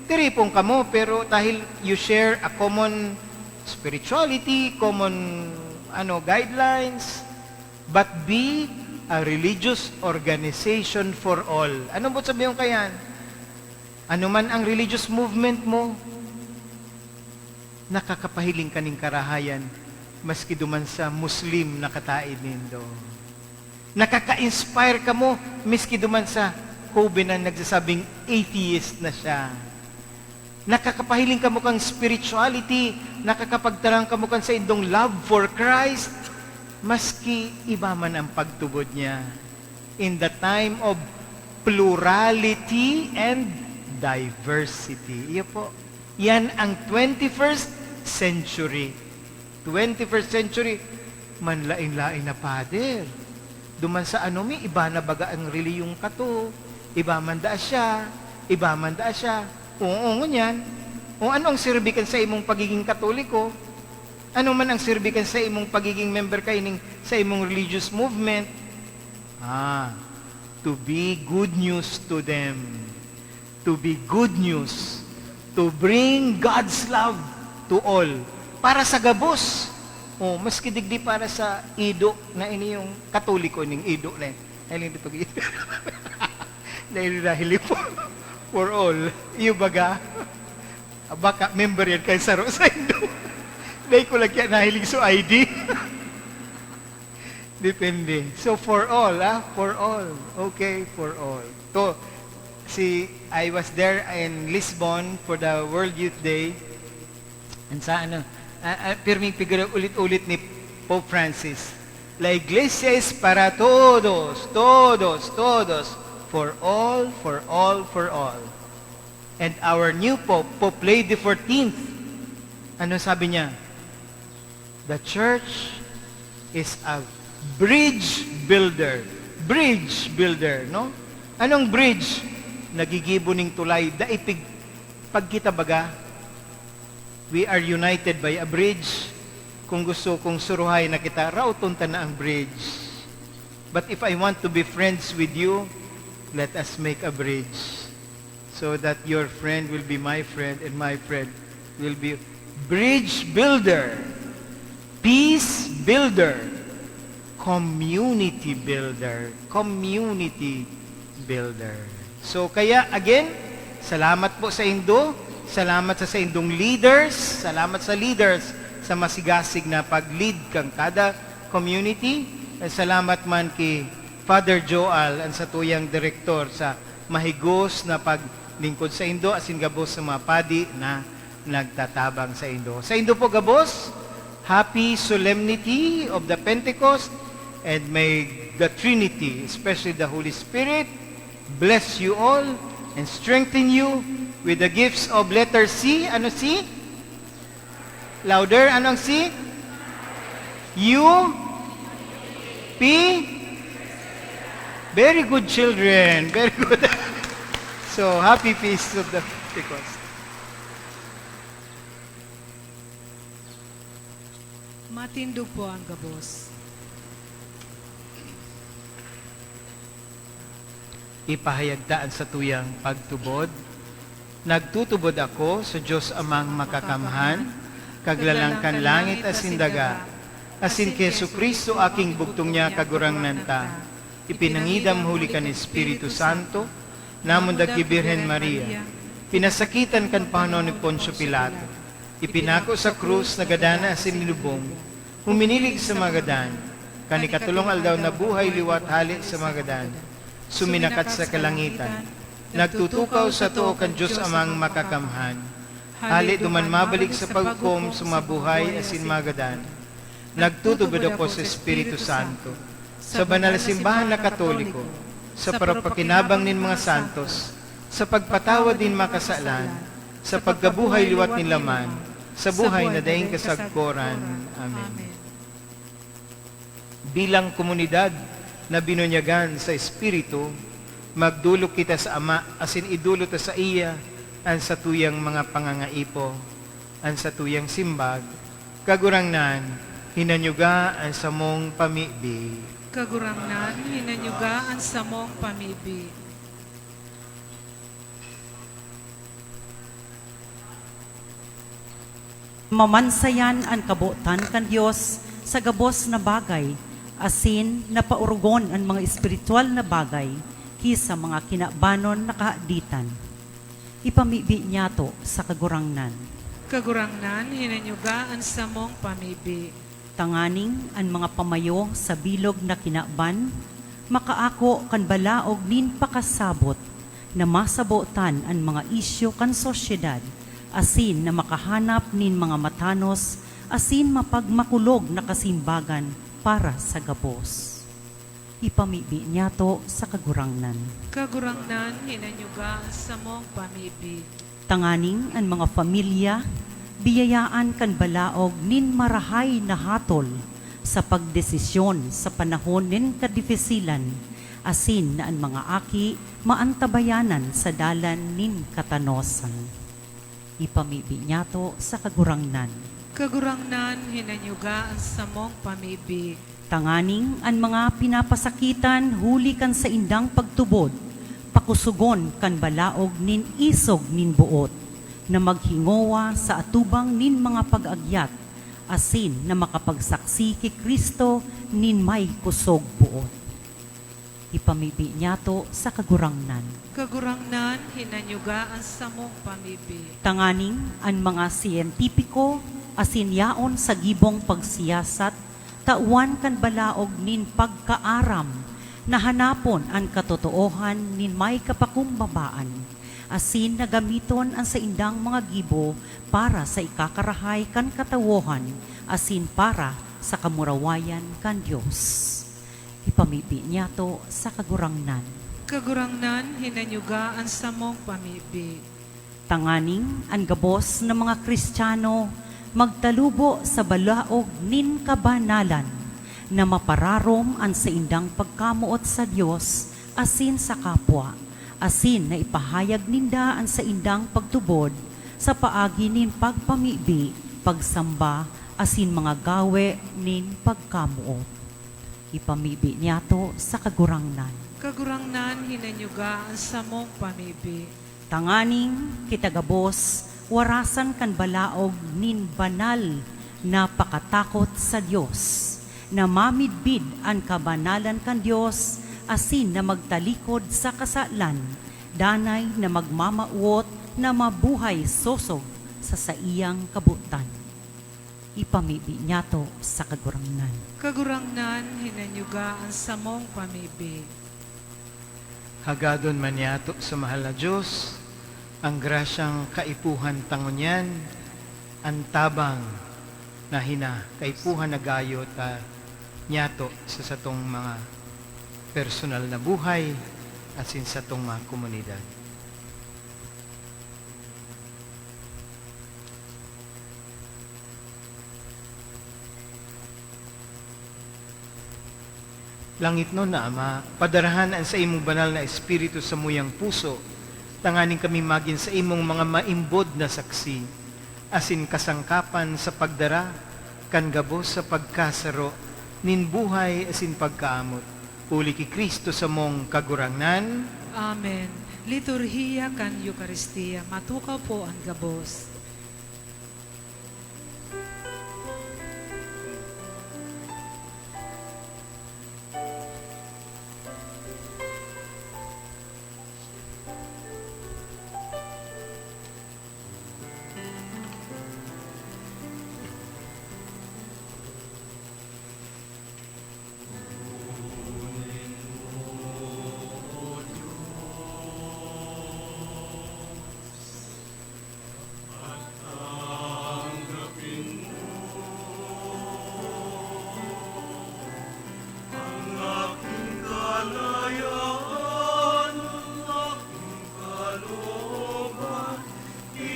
tiripon kamo, pero dahil you share a common spirituality, common, ano, guidelines, but be a religious organization for all. Ano boot sabihon kayan? Ano man ang religious movement mo, nakakapahiling ka nin karahayan, maski duman sa Muslim na kataed nindo. Nakaka-inspire kamo, miski duman sa hoben na nagsasabing atheist na siya. Nakakapahiling kamo kan spirituality, nakakapagtaram kamo kan saindong love for Christ, maski iba man ang pagtubod niya. In the time of plurality and diversity. Iyo po. Yan ang twenty-first century. Twenty-first century, manlaen-laen na, Father. Duman sa ano mi, iba na baga ang relihiyon kato, iba man daa siya, iba man daa siya. Oo, ngunyan. O ano ang sirbi kan sa imong pagiging Katoliko? Ano man ang sirbi kan sa imong pagiging member kaining sa imong religious movement? Ah, to be good news to them. To be good news. To bring God's love to all. Para sa gabos. Oh, maski digdi para sa ido na ini yung Katoliko ning ido na yun. Ay, hindi to gi-, dahil, dahil for, for all. Iyo baga? Baka member yan kay saro sa indo. Dahil ko lang kaya nahiling sa I D. Depende. So, for all, ah? For all. Okay, for all. So, si, I was there in Lisbon for the World Youth Day. And sa ano, ah, ah, pirming figura ulit-ulit ni Pope Francis, "La Iglesia es para todos, todos, todos. For all, for all, for all." And our new Pope, Pope Leo the fourteenth, ano sabi niya? "The church is a bridge builder." Bridge builder, no? Anong bridge? Nagigibo ning tulay, daipig. Pag kita baga, we are united by a bridge. Kung gusto kong suruhay na kita, raoton ta na ang bridge. But if I want to be friends with you, let us make a bridge. So that your friend will be my friend and my friend will be bridge builder, peace builder, community builder, community builder. So, kaya again, salamat po sa indo, salamat sa saindong leaders, salamat sa leaders sa masigasig na pag-lead kan kada community. Eh, salamat man ki Father Joel, ang satuyang direktor, sa mahigos na paglingkod saindo, asin gabos sa mga padi na nagtatabang saindo. Saindo po gabos, happy solemnity of the Pentecost, and may the Trinity, especially the Holy Spirit, bless you all and strengthen you with the gifts of letter C. Ano C? Louder, anong C? U? P? Very good, children. Very good. So, happy feast of the Pentecost. Matindog po ang gabos. Ipahayag ta an satuyang pagtubod. Nagtutubod ako sa Dios Amang Makakamhan, Kaglalang kan langit asin daga, asin ki Jesu-Cristo, aking bugtong niya, Kagurangnan ta. Ipinangidam huli kan Espiritu Santo, namundag ki Birhen Maria. Pinasakitan kan pahanon ni Poncio Pilato. Ipinako sa krus, nagadan asin inilubong. Huminilig sa mga gadan. Kan ikatolong aldaw nabuhay liwat hale sa mga gadan. Suminakat sa kalangitan. Nagtutukaw sa too kan Dios Amang Makakamhan. Hale duman mabalik sa paghukom sa mga buhay asin mga gadan. Nagtutubod ako sa Espiritu Santo, sa banal na simbahan na Katoliko, sa parapakinabang nin mga santos, sa pagpatawad nin mga kasalan, sa pagkabuhay liwat nin laman, sa buhay na daing kasagkoran. Amen. Bilang komunidad na binunyagan sa Espiritu, magdolok kita sa Ama asin idolot ta saiya an satuyang mga pangangaipo, an satuyang simbag. Kagurangnan, hinanyuga an samong pamibi. Kagurangnan, hinanyuga an samong pamibi. Mamansayan an kabotan kan Dios sa gabos na bagay, asin na paorogon an mga espiritual na bagay ki sa mga kinabanon na kahaditan. Ipamibi niyato sa Kagurangnan. Kagurangnan, hinanyuga an samong pamibi. Tanganing an mga pamayo sa bilog na kinaban makaako kan balaog nin pakasabot, na masabotan an mga isyu kan sosyedad, asin na makahanap nin mga matanos asin mapagmakulog na kasimbagan para sa gabos. Ipamibi niyato sa Kagurangnan. Kagurangnan, hinanyuga an samong pamibi. Tanganing an mga pamilya biyayaan kan balaog nin marahay na hatol sa pagdesisyon sa panahon nin kadifisilan, asin na an mga aki maantabayanan sa dalan nin katanosan. Ipamibi niyato sa Kagurangnan. Kagurangnan, hinanyuga an samong pamibi. Tanganing an mga pinapasakitan huli kan saindang pagtubod, pakusogon kan balaog nin isog nin boot, na maghingowa sa atubang nin mga pag-agyat, asin na makapagsaksi ki Cristo nin may kusog boot. Ipamibi niyato sa Kagurangnan. Kagurangnan, hinanyuga an samong pamibi. Tanganing an mga siyentipiko asin yaon sa gibong pagsiyasat tawan kan balaog nin pagkaaram na hanapon an katotoohan nin may kapakumbabaan, asin na gamiton an saindang mga gibo para sa ikakarahay kan katawohan asin para sa kamurawayan kan Dios. Ipamibi niyato sa Kagurangnan. Kagurangnan, hinanyuga an samong pamibi. Tanganing an gabos na mga Kristiyano magtalubo sa balaog nin kabanalan, na mapararom an saindang pagkamoot sa Dios asin sa kapwa, asin na ipahayag ninda an saindang pagtubod sa paagi nin pagpamibi, pagsamba, asin mga gawe nin pagkamoot. Ipamibi niyato sa Kagurangnan. Kagurangnan, hinanyuga an samong pamibi. Tanganing kita gabos warasan kan balaog nin banal na pakatakot sa Dios, na mamidbid an kabanalan kan Dios, asin na magtalikod sa kasalan, danay na magmamawot na mabuhay sosog sa saiyang kabotan. Ipamibi niyato sa Kagurangnan. Kagurangnan, hinanyuga an samong pamibi. Hagadon man niyato sa mahal na Dios ang grasyang kaipuhan ta ngunyan, an tabang na hina kaipuhan na gayo ta niyato sa satong mga personal na buhay asin satong mga komunidad. Langitnon na Ama, padarahan an saimong banal na Espiritu sa muyang puso, tanganing kami magin saimong mga maimbod na saksi, asin kasangkapan sa pagdara kan gabos sa pagkasaro nin buhay asin pagkaamot. Huli ki Cristo samong Kagurangnan. Amen. Liturhiya kan Eukaristia, matukaw po an gabos.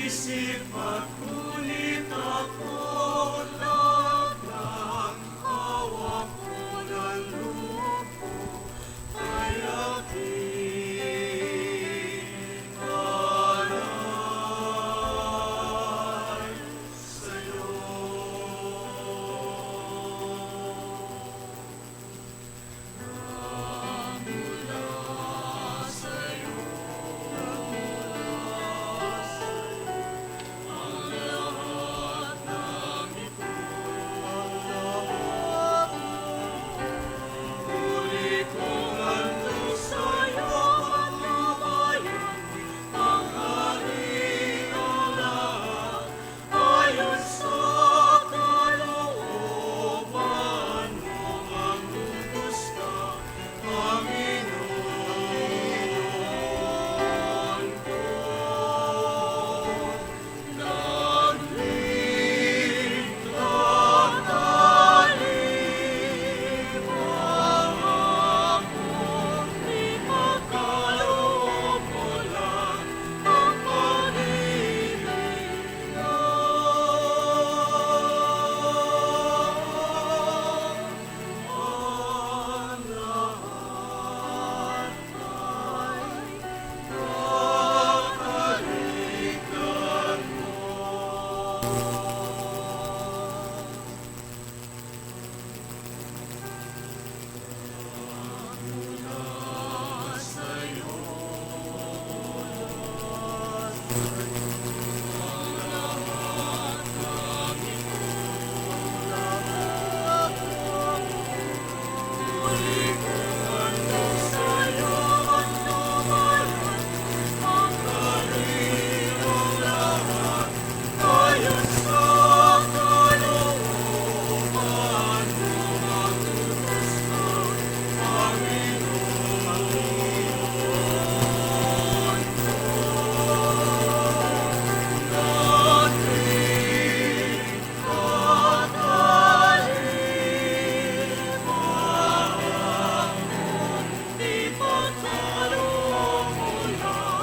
Sipat ngunit ako laglag, hawak ko ng loob ko, kaya kinalay sa'yo. Ayon sa kalooban mo, magbubuska, Panginoon ko. Naglikha ka, lima ako, ipakaloob mo lang ang pag-ibig.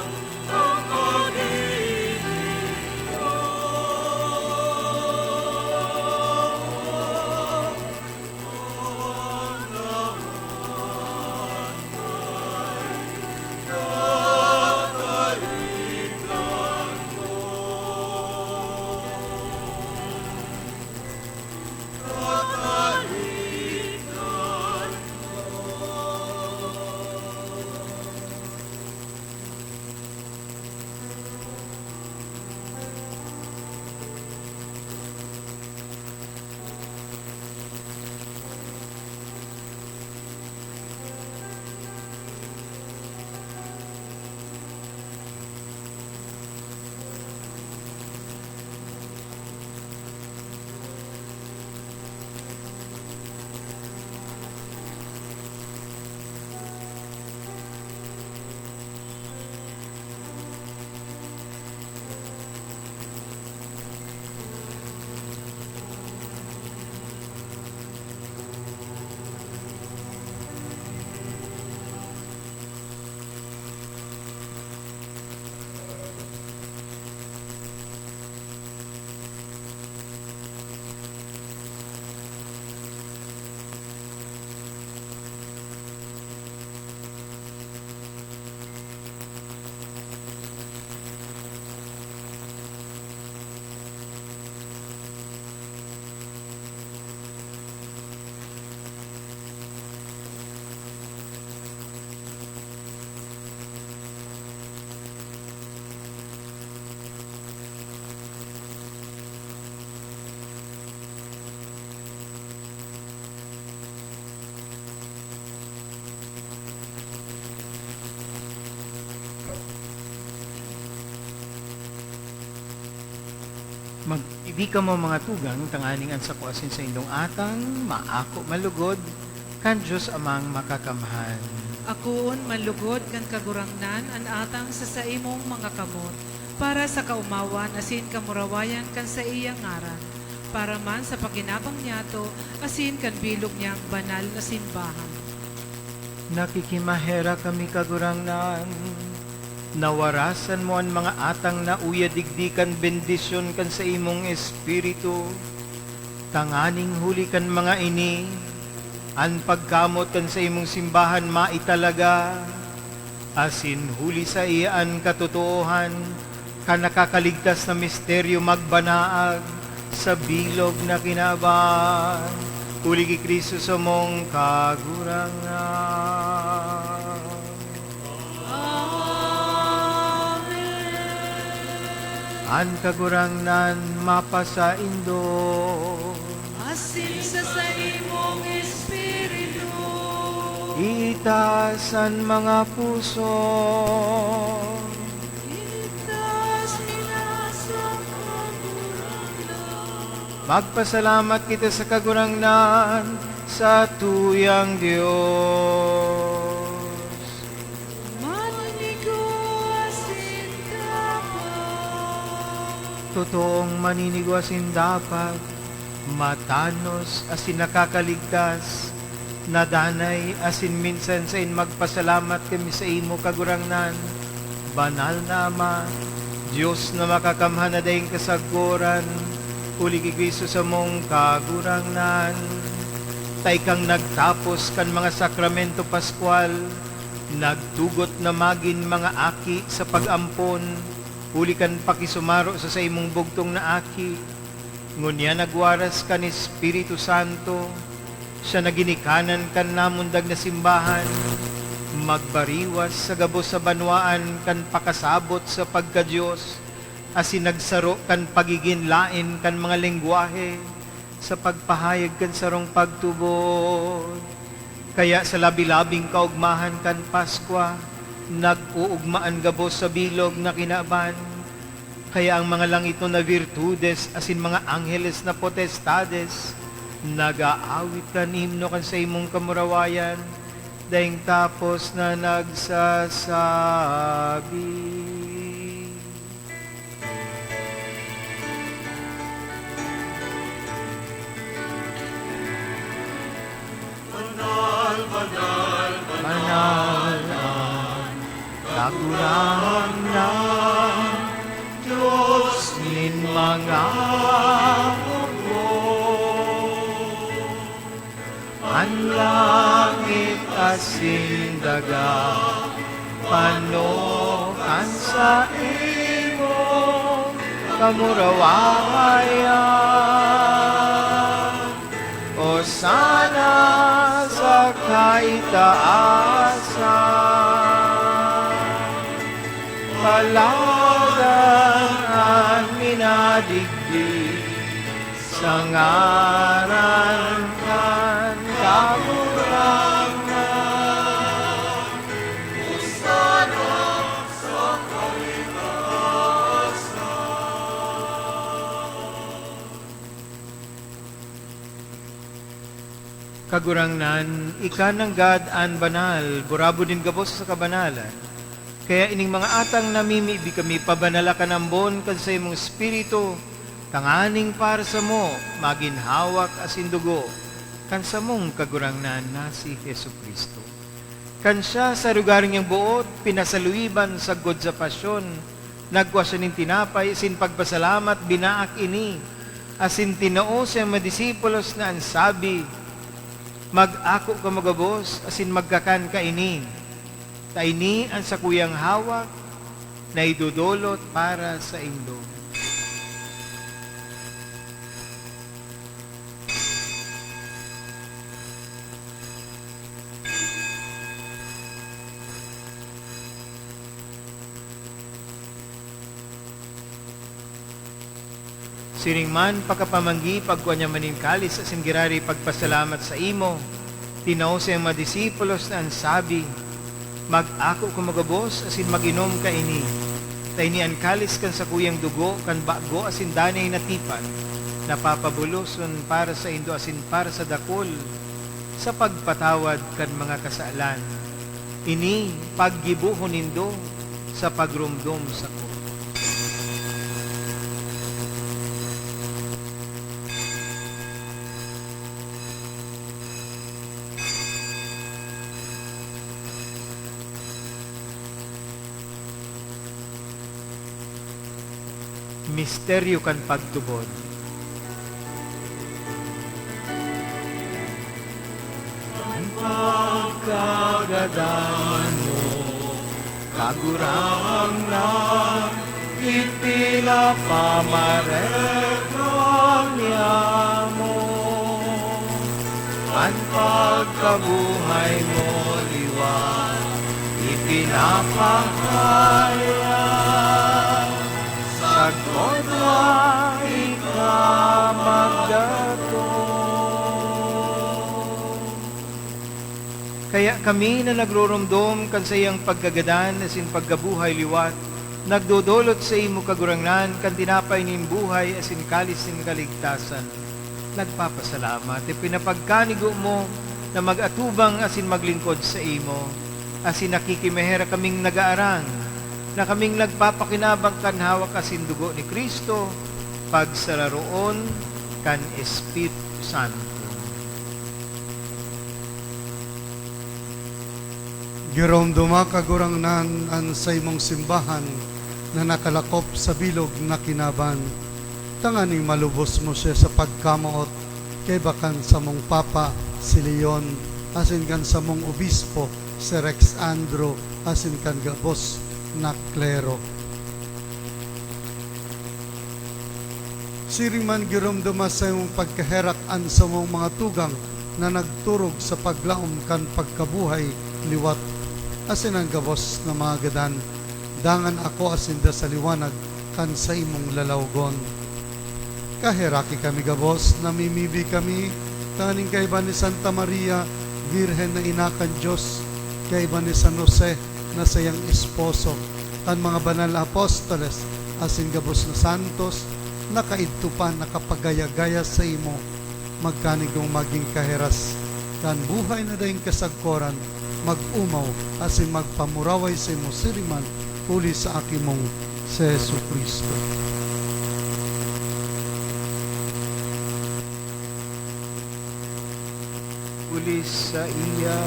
Mag-, idi kamo, mga tugang, tanganing an sako asin saindong atang maako manlugod kan Dios Amang Makakamhan. Akoon manlugod kan Kagurangnan an atang sa saimong mga kamot, para sa kaomawan asin kamurawayan kan saiyang ngaran, para man sa pakinabang niyato asin kan bilog niyang banal na simbahan. Nakikimaherak kami, Kagurangnan, Nawarasan mo an mga atang na uya digdi kan bendisyon kan saimong Espiritu, tanganing huli kan mga ini, an pagkamot kan saimong simbahan maitalaga, asin huli saiya an katotoohan kan nakakaligtas na misteryo magbanaag sa bilog na kinaban. Huli ki Cristo samong Kagurangnan. Amen. An Kagurangnan mapasaindo. Asin sa saimong espiritu. Itas an mga puso. Itas mi na sa Kagurangnan. Magpasalamat kita sa Kagurangnan, sa tuyang Dios. Maninigo asin dapat. Totoong maninigo asin dapat, matanos asin nakakaligtas, na danay asin minsan sain magpasalamat kami saimo, Kagurangnan, Banal na Ama, Dios na makakamhan na daing kasagkoran, huli ki Cristo samong Kagurangnan. Ta ikang nagtapos kan mga sakramento paskwal, nagtugot na magin mga aki sa pag-ampon, huli kan pakisumaro sa saimong bugtong na Aki. Ngunyan nagwaras kan Espiritu Santo, siya na ginikanan kan namundag na simbahan, magbariwas sa gabos sa banwaan kan pakasabot sa pagka-Dios, asin nagsaro kan pagigin laen kan mga lengwahe sa pagpahayag kan sarong pagtubod. Kaya sa labi-labing kaogmahan kan Paskwa, nag-uugma an gabos sa bilog na kinaban. Kaya ang mga langitnon na virtudes asin mga angheles na potestades nag-aawit kan himno kan saimong kamurawayan, daing tapos na nagsasabi, Banal, banal, banal an Kagurangnan, Dios nin mga hukbo. An langit asin daga pano kan saimong kamurawayan. Hosana sa kaitaasan. Paladan an minadigdi sa ngaran kan Kagurangnan. Hosana sa kaitaasan. Kagurangnan, ika nanggad an banal, burabod nin gabos sa kabanalan. Kaya ining mga atang namimibi kami, pabanala kan ambon kan saimong Espiritu, tanganing para samo magin hawak asin dugo kan samong Kagurangnan na si Jesu-Cristo. Kan siya sa lugar niyang boot pinasaluiban sagkod sa pasyon, nagkua siya nin tinapay, asin pagpasalamat, binaak ini, asin tinao sa mga disipulos na an sabi, "Mag-ako kamo gabos asin magkakan kaini, ta ini an sakuyang hawak na idodolot para saindo." Siring man, pakapamanggi, pagkua niya man nin kalis asin giraray pagpasalamat saimo, tinao sa iyang mga disipulos na an sabi, "Mag-ako kamo gabos asin mag-inom kaini, ta ini an kalis kan sakuyang dugo kan bago asin danay na tipan, na papabuloson para saindo asin para sa dakul sa pagpatawad kan mga kasalan. Ini paggibohon nindo sa pagromdom sako." Misteryo kan pagtubod. An pagkagadan mo, Kagurangnan, ipinapamarega niamo. An pagkabuhay mo liwat ipinapahayag, sagkod na ika magdatong. Kaya kami na nagruromdom kan saiyang pagkagadan asin pagkabuhay liwat, nagdodolot saimo, Kagurangnan, kan tinapay nin buhay asin kalis nin kaligtasan. Nagpapasalamat, ipinapagkanigo mo na mag-atubang asin maglingkod saimo, asin nakikimaherak kaming nagaarang na kaming nagpapakinabang kan hawak asin dugo ni Cristo, pagsararoon kan Espiritu Santo. Giromdoma, Kagurangnan, an saimong simbahan na nakalakop sa bilog na kinaban, tanganing malubos mo siya sa pagkamoot kaiba kan samong Papa, si Leon, asin kan samong Obispo, si Rex Andro, asin kan gabos na klero. Siring man, giromdoma sa imong pagkaherak an samong mga tugang na nagturog sa paglaom kan pagkabuhay liwat, asin an gabos na mga gadan, dangan akoa sinda sa liwanag kan saimong lalawgon. Kaheraki kami gabos, namimibi kami tanganing kaiba ni Santa Maria, Birhen na ina kan Dios, kaiba ni San Jose na saiyang esposo, kan mga banal na apostoles, asin gabos na santos, na kaidto pa nakapagaya-gaya saimo, magkanigong magin kaheras kan buhay na daing kasagkoran, mag-omaw asin magpamuraway saimo siring man huli sa Aki mong si Jesu-Cristo. Huli saiya,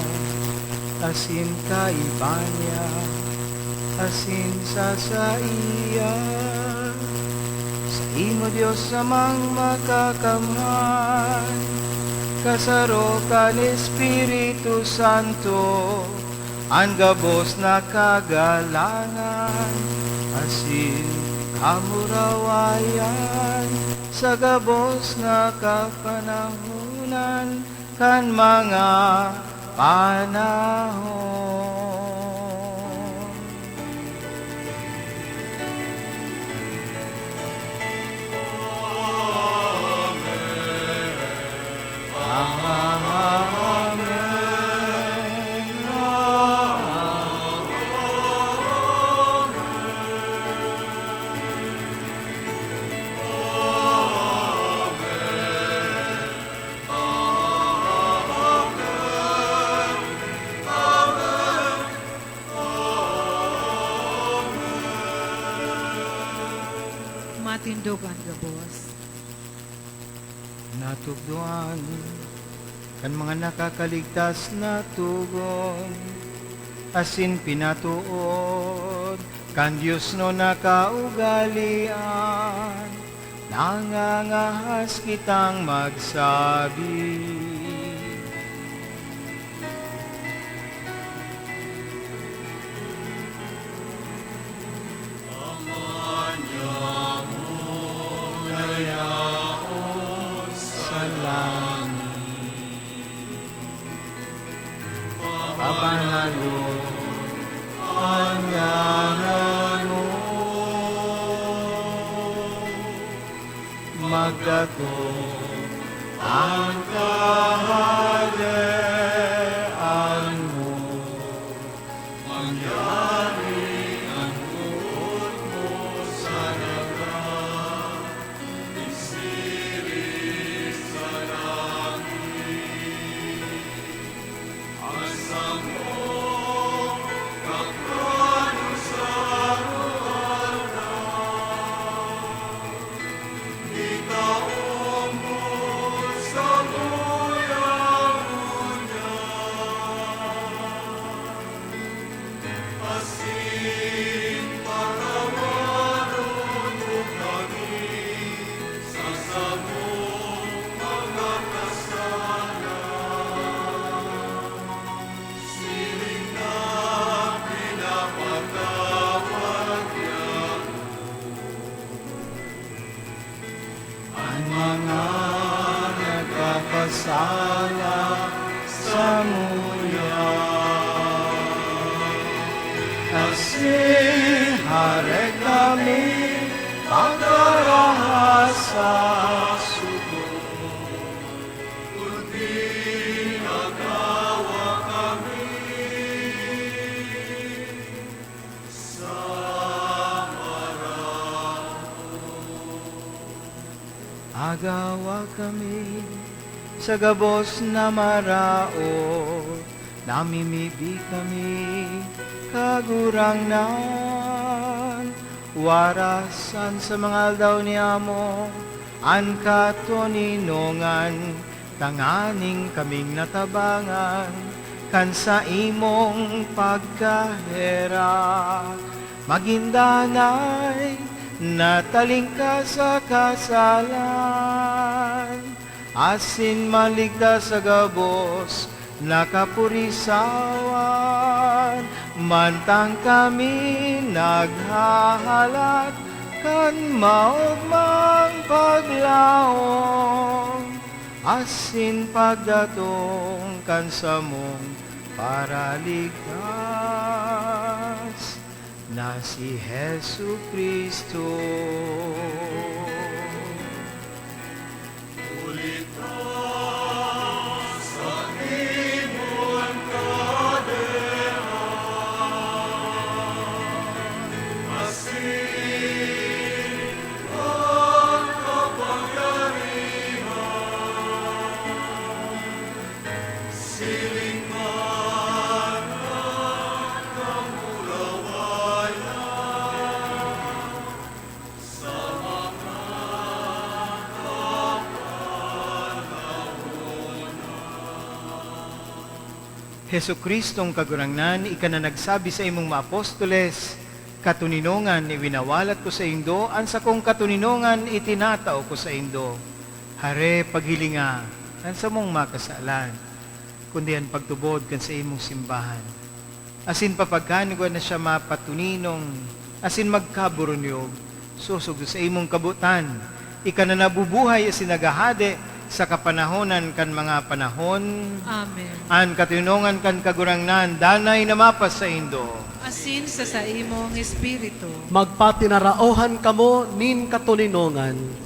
asin kaiba niya, asin sa saiya, saimo, Dios Amang Makakamhan, kasaro kan Espiritu Santo, an gabos na kagalangan asin kamurawayan sa gabos na kapanahonan kan mga panahon. Matindog an gabos. Natukdoan kan mga nakakaligtas na togon, asin pinatood kan diosnon na kaugalean, nangangahas kitang magsabi. Ama niamo na yaon sa langit, pabanalon an ngaran mo, magdatong an Kahadean mo. Mangyari an boot mo sa daga, isiring sa langit. An samong kakanon sa aroaldaw, itao mo sa nguya ngunyan. Sala samuya, asin harek kami pagkaraha sa sugo, kundi agawa kami sa maraot. Agawa kami sa gabos na maraot, namimibi kami, Kagurangnan. Warasan sa mga aldaw ni Amo an katoninongan, tanganing kaming natabangan kan saimong pagkaherak, magin danay, natalingkas sa kasalan, asin maligtas sa gabos na kapurisawan, mantang kami naghahalat kan maogmang paglaom asin pagdatong kan samong Paraligtas na si Jesu-Cristo. Huli ta sa Timon Kadehan, asin an kapangyarihan, siling man an kamurawayan, sa mga kapanahonan. Jesu-Cristong Kagurangnan, ika na nagsabi sa imong mga apostoles, "Katoninongan, iwinawalat ko saindo an sakong katoninongan, itinatao ko saindo." Hare, paghilinga an samong mga kasalan, kundi an pagtubod kan saimong simbahan. Asin papagkanigwa na siya mapatuninong asin magkaburunyog, sosog sa imong kabotan, ika na nabubuhay asin naghahade sa kapanahonan kan mga panahon. Amen. An katoninongan kan Kagurangnan danay na mapasaindo. Asin sa saimong espiritu. Magpatinaraohan kamo nin katoninongan.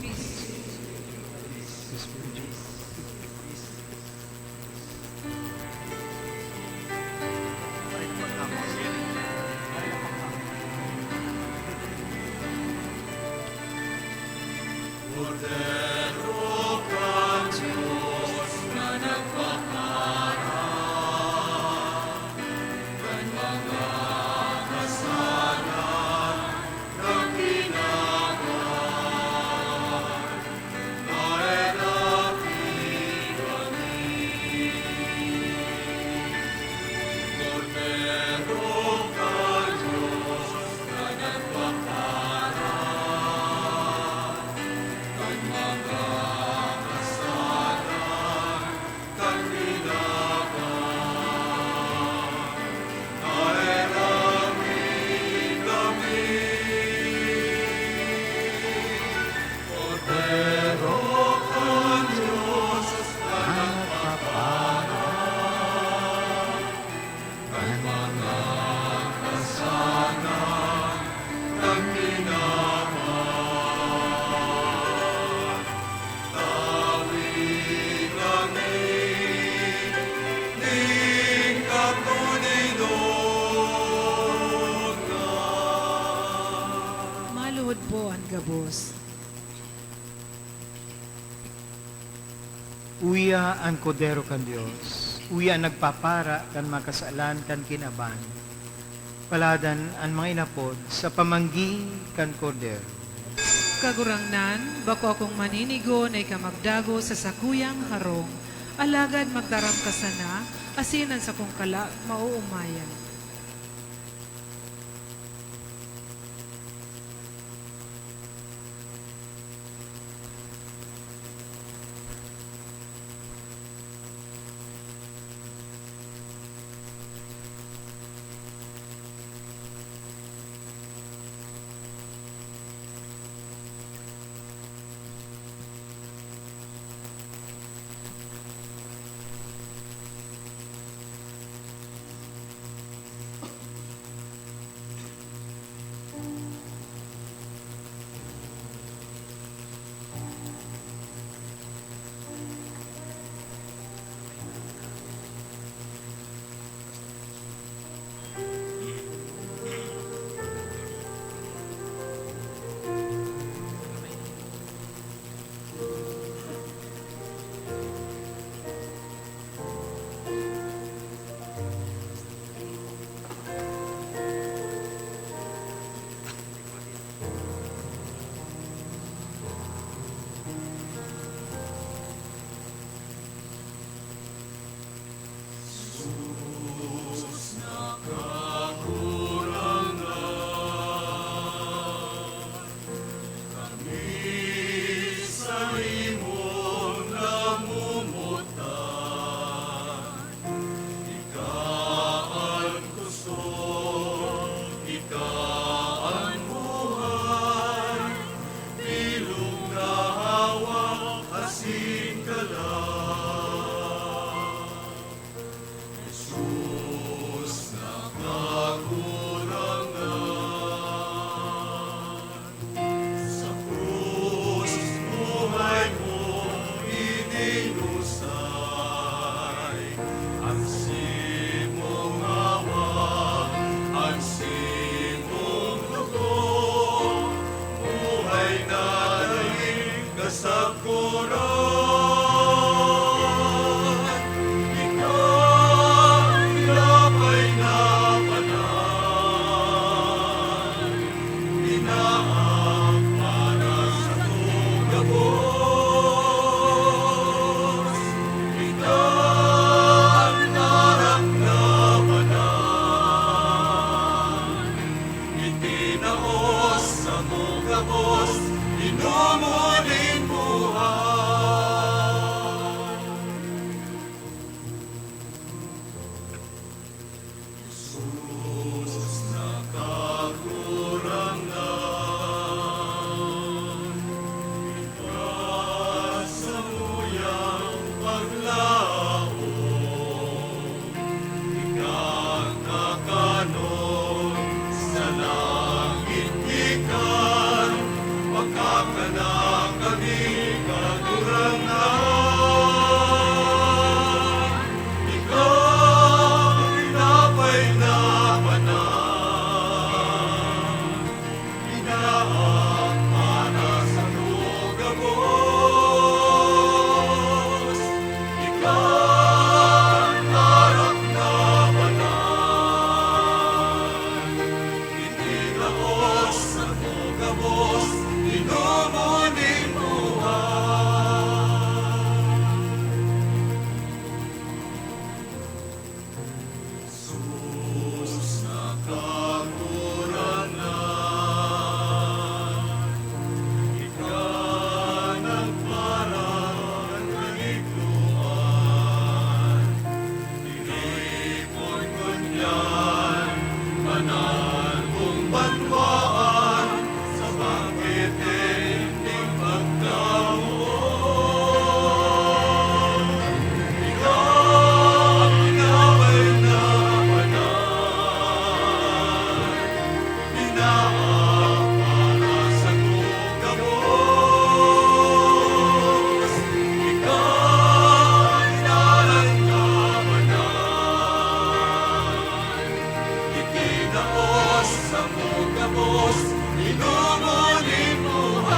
Maluhod po an gabos. Uya an Kordero kan Dios, uya an nagpapara kan mga kasalan kan kinaban. Paladan an mga inapod sa pamanggi kan Kordero. Kagurangnan, bako akong maninigo na ika magdagos sa sakuyang harong, alagad magtaram ka sana, asin an sakong kala maoomayan. Sa kuran, ikaw, tinapay na banal, inaak para sa gabos. Ikaw, arak na banal, itinaos sa gabos, inomon nin buhay. Jesus, nakagurang na, ika samuyang paglaom. Ika kakanon sa langit gikan, pakakanan kami, Kagurangnan. Ika, tinapay na banal, inaak para sa gabos. Ika, arak na banal, itinaos sa gabos, inomon nin buhay. Jesus, nakagurangnan, ika nagparang kaligtoan. Tiripon ngunyan banal mong banwaan, sa bangkete nin pagkamoot. Ika an tinapay na banal, inaak para sa gabos. Ika an dalan na banal, itinaos sa gabos, inomon nin buhay.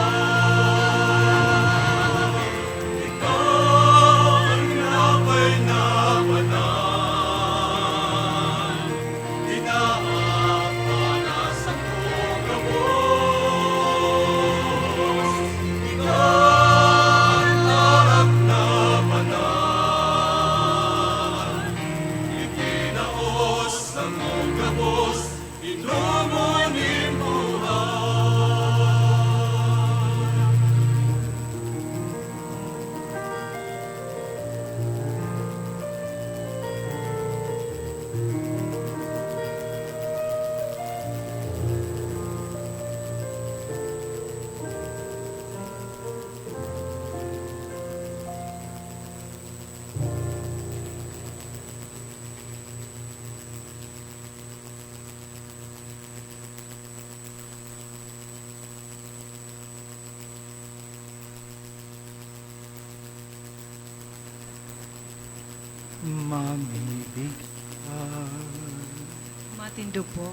Ika an tinapay na banal, inaak para sa gabos. Ika an arak na banal, itinaos sa gabos, inomon nin buhay. Mamibigay. Matindog po.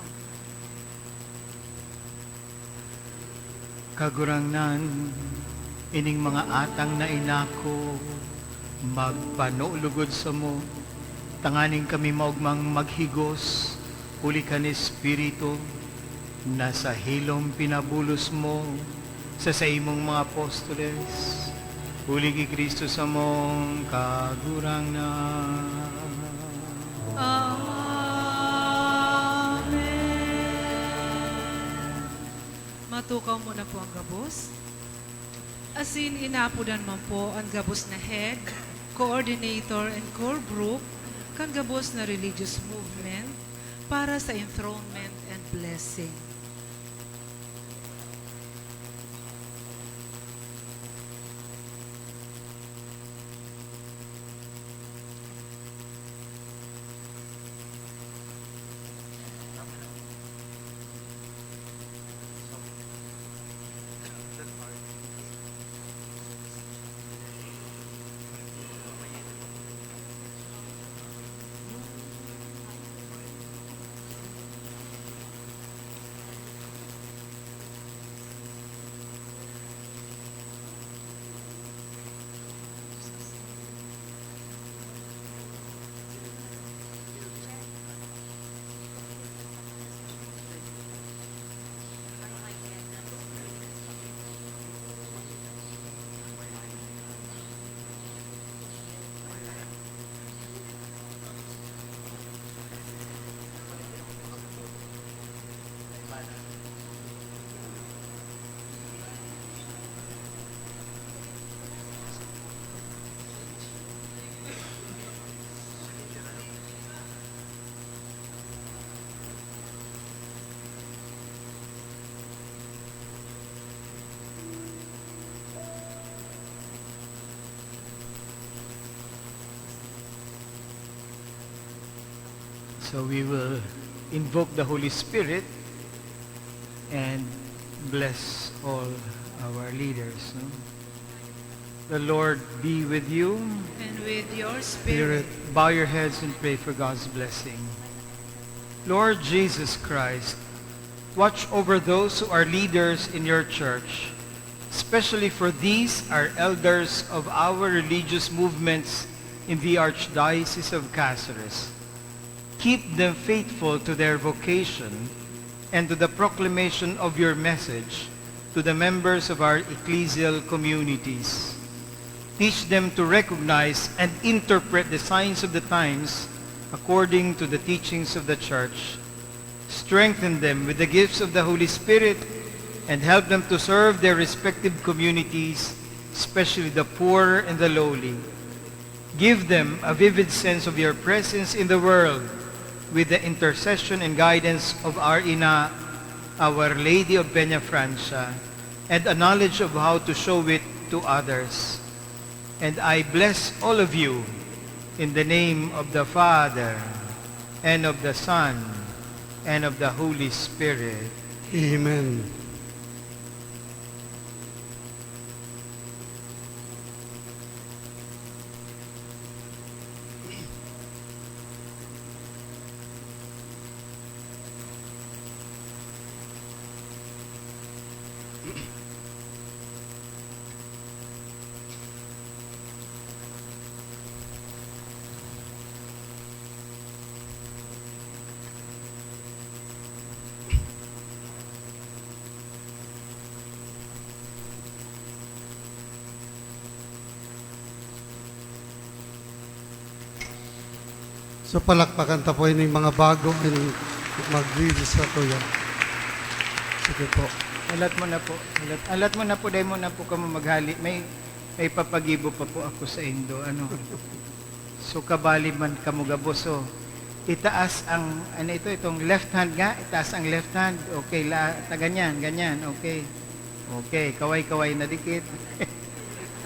Kagurangnan, ining mga atang na inako, magpano lugod samo, tanganing kami maogmang maghigos huli kan Espiritu na sa hilom pinabulos mo sa saimong mga apostoles, huli ki Cristo samong Kagurangnan. Amen. Matukaw mo na po ang gabos. Asin inapodan man po an gabos na head, coordinator, and core group kan gabos na religious movement para sa enthronement and blessing. So we will invoke the Holy Spirit and bless all our leaders, no? The Lord be with you. And with your spirit. Bow your heads and pray for God's blessing. Lord Jesus Christ, watch over those who are leaders in your church, especially for these, our elders of our religious movements in the Archdiocese of Caceres. Keep them faithful to their vocation and to the proclamation of your message to the members of our ecclesial communities. Teach them to recognize and interpret the signs of the times according to the teachings of the Church. Strengthen them with the gifts of the Holy Spirit and help them to serve their respective communities, especially the poor and the lowly. Give them a vivid sense of your presence in the world with the intercession and guidance of our Ina, Our Lady of Peñafrancia, and a knowledge of how to show it to others. And I bless all of you in the name of the Father, and of the Son, and of the Holy Spirit. Amen. So, palakpakan ta po ining mga bago, ining maglilista, kuya. Sige po. Alat mo na po. Alat, alat mo na po, dahil mo na po kamo maghali. May, may papagibo pa po ako sa indo. Ano? So, kabali man kamo gabos, oh. Itaas ang, ano ito, itong left hand nga, itaas ang left hand. Okay, la, ta, ganyan, ganyan, okay. Okay, kaway-kaway na dikit.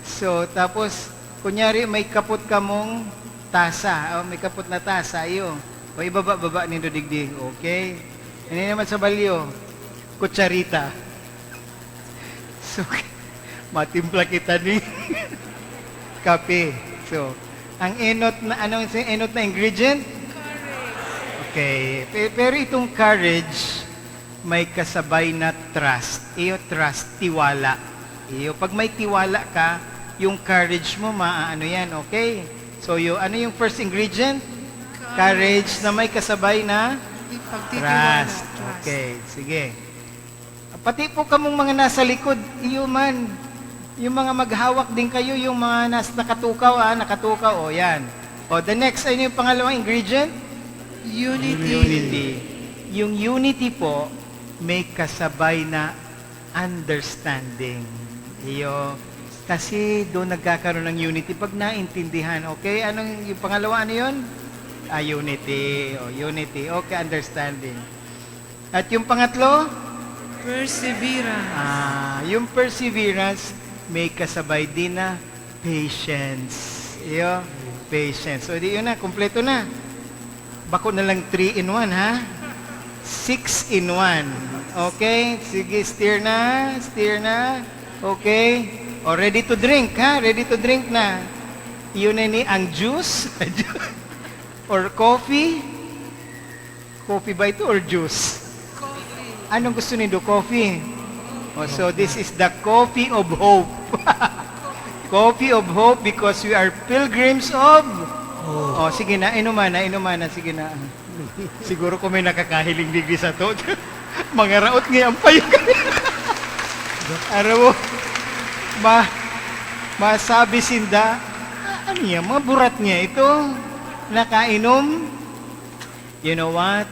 So, tapos, kunyari may kapot kamong tasa, oh, may kapot na tasa, iyo. O, ibaba-baba nindo digdi, okay. Ano naman sa balyo? Kutsarita. So, matimpla kita ni kape. So, ang enot na, anong si-, enot na ingredient? Courage. Okay. Pe-, pero itong courage, may kasabay na trust. Iyo, trust, tiwala. Iyo, pag may tiwala ka, yung courage mo, maaano yan, okay? So, yung, ano yung first ingredient? Courage. Courage na may kasabay na trust. Pagtitiwala, trust. Okay, sige. Pati po kamong mga nasa likod, iyo man. Yung mga maghawak din kayo, yung mga nas-, nakatukaw, ah, nakatukaw, o yan. O, the next, ano yung pangalawang ingredient? Unity. Unity. Yung unity po, may kasabay na understanding. Iyo. Kasi doon nagkakaroon ng unity pag naintindihan. Okay? Anong, yung pangalawa, ano yun? Ah, unity. O, unity. Okay, understanding. At yung pangatlo? Perseverance. Ah, yung perseverance, may kasabay din na patience. Iyo, patience. So, di yun na, kumpleto na. Bako na lang three in one, ha? Six in one. Okay? Sige, stir na, stir na. Okay? O, ready to drink, ha? Ready to drink na. Yun na ni ang juice. Or coffee. Coffee ba ito or juice? Coffee. Anong gusto nindo? Coffee? Oh, so this is the coffee of hope. Coffee of hope because we are pilgrims of... Oh. Oh, sige na, inuman na, inuman na, sige na. Siguro kung may nakakahiling digdi sa to, mga raot ngayon pa yun. Aram mo, ma-, masabi sinda, "Ah, ano yan? Mga burat niya ito. Nakainom." You know what?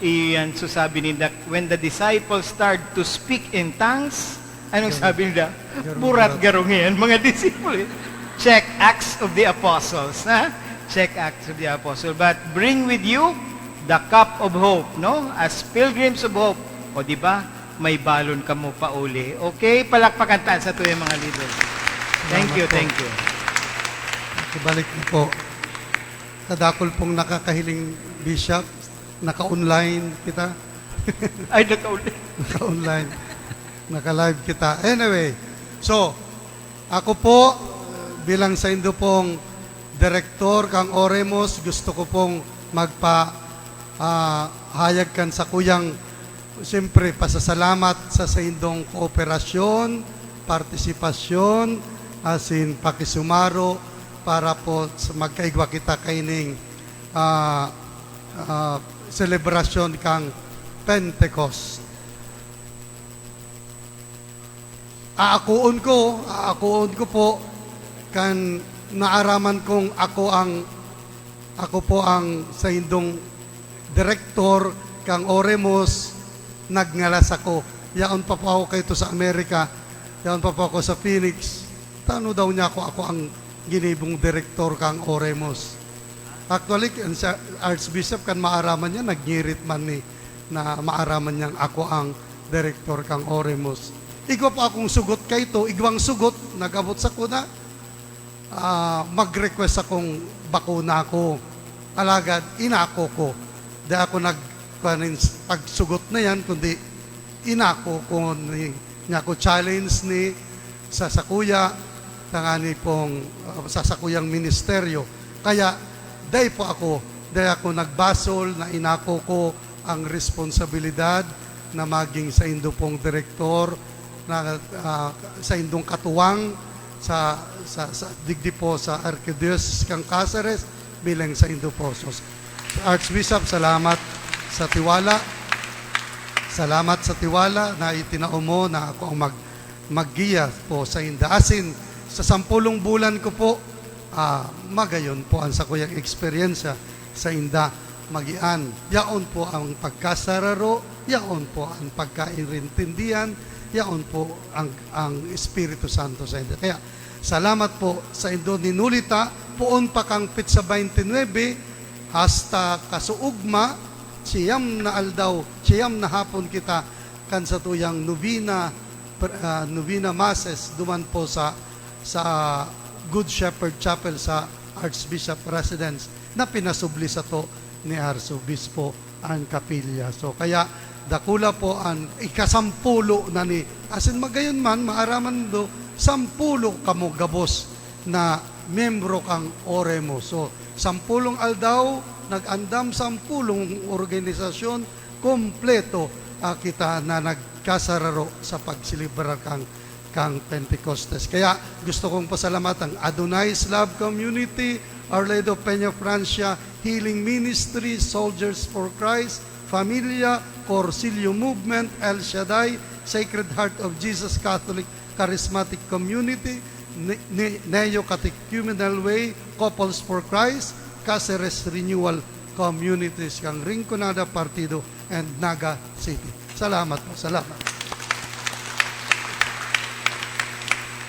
Iyan so sabi ninda, when the disciples start to speak in tongues, anong sabi ninda? "Burat garo ngayan, mga disipulo." Check Acts of the Apostles, ha? Check Acts of the Apostles. But bring with you the cup of hope, no? As pilgrims of hope. O, di ba? May balon kamo pauli. Okay? Palakpakan ta sa tuyang mga leaders. Thank you, thank you. Salamat po. Ibalik na po. Kadakul pong nakakahiling, Bishop, Naka-online kita. Ay, naka-online. Naka-online. Naka-live kita. Anyway, so, ako po, bilang saindo pong direktor kang Oremus, gusto ko pong magpa-, ah, hayag kan sakuyang, siyempre, pasasalamat sa saindong kooperasyon, partisipasyon, asin pakisumaro para po sa magkaigwa kita kaining, ah, ah, selebrasyon kan Pentecost. Aakoon ko, aakoon ko po kan naaraman kong ako ang, ako po ang saindong direktor kan Oremus, nagngalas ako. Yaon pa po ako kaito sa Amerika, yaon pa po ako sa Phoenix. Tano daw niya ako, ako ang ginibong direktor kan Oremus. Actually, kan sa Archbishop kan maaraman niya, nagngirit man ni na maaraman niyang ako ang direktor kan Oremus. Igwa pa akong sugot kaito, igwang sugot, nag-abot sako na, ah, mag-request akong bakuna ako. Alagad, inako ko. Di ako nag-, kuwan, pagsugot na yan, kundi inako ko ni, niya ko challenge ni sa sakuya, tangani pong, ah, sa sakuyang ministeryo. Kaya, dai po ako, dai ako nagbasol na inako ko ang responsabilidad na maging saindo pong direktor, na, ah, saindong katuwang sa, sa, sa, digdi po sa Archdiocese kan Caceres bilang saindo po. So, Archbishop, salamat sa tiwala. Salamat sa tiwala na itinao mo na ako ang mag-, maggiya po sainda. Asin, sa sampolong bulan ko po, ah, magayon po ang sakuyang eksperyensya sainda magian. Yaon po ang pagkasararo, yaon po ang pagkairintindihan, yaon po ang, ang Espiritu Santo sainda. Kaya, salamat po saindo ninulita, poon pa kan petsa twenty-nine hasta kasuugma, siyam na aldaw, siyam na hapon kita kan satuyang novena, pr-, ah, novena masses duman po sa, sa Good Shepherd Chapel sa Archbishop Residence na pinasubli sato ni Arsobispo an kapilya. So, kaya dakula po an ikasampulo na ni, asin magayon man, maaraman do, sampulo kamo gabos na miyembro kan Oremus. So, sampolong aldaw, nag-andam sampolong organisasyon, kompleto, ah, kita na nagkasararo sa pagselebrar kan, kan Pentecostes. Kaya gusto kong pasalamatan Adonai's Love Community, Our Lady of Peña Francia Healing Ministry, Soldiers for Christ, Familia, Corsilio Movement, El Shaddai, Sacred Heart of Jesus Catholic Charismatic Community, Ne-, Ne-, Neo Catechumenal Way, Couples for Christ, Caceres Renewal Communities, kan Rinconada Partido, and Naga City. Salamat po, salamat.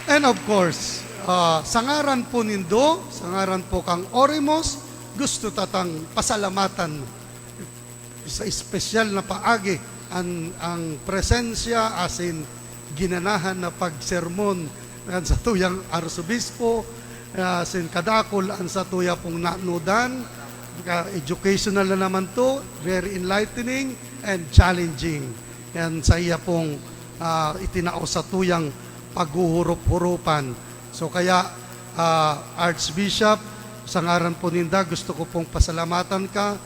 And of course, ah, sa ngaran po nindo, sa ngaran po kan Oremus, gusto tatang pasalamatan sa espesyal na paagi an, ang presensya asin ginanahan na pagsermon kan satuyang arsobispo, asin kadakul an satuya pong nanudan. Ka-, educational na naman 'to, very enlightening and challenging. Yan sa iya pong, ah, itinao satuyang paghuhurup-hurupan. So kaya, ah, Archbishop, sa ngaran po ninda, gusto ko pong pasalamatan ka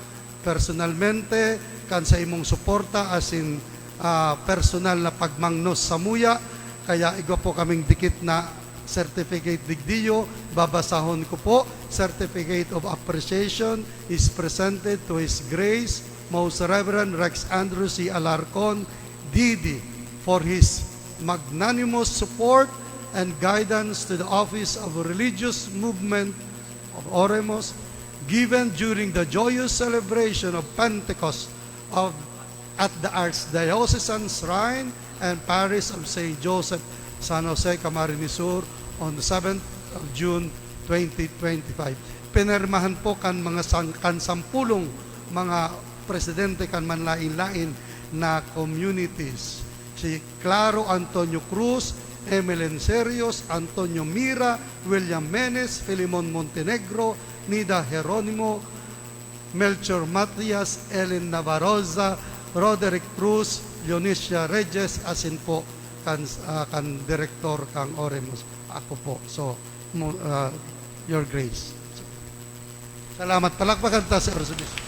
personalmente, kan sa imong suporta asin, ah, personal na pagmangnos samuya. Kaya igwa po kaming dikit na certificate digdiyo, babasahon ko po. Certificate of Appreciation is presented to His Grace Most Reverend Rex Andrew C. Alarcon, D D, for his magnanimous support and guidance to the Office of Religious Movement of Oremus, given during the joyous celebration of Pentecost of, at the Archdiocesan Shrine and Parish of Saint Joseph, San Jose, Camarines Sur, on the seventh of June, twenty twenty-five. Pinermahan po kan mga sang-, kan sampulong mga presidente kan manlain-lain na communities. Si Claro Antonio Cruz, Emeline Serios, Antonio Mira, William Menes, Filemon Montenegro, Nida Jeronimo, Melchor Matias, Ellen Navarroza, Roderick Cruz, Leonicia Reyes, asin po kan, ah, kan direktor kan Oremus. Ako po. So, mo-, ah, Your Grace. Salamat. Palakpakan ta si Archbishop.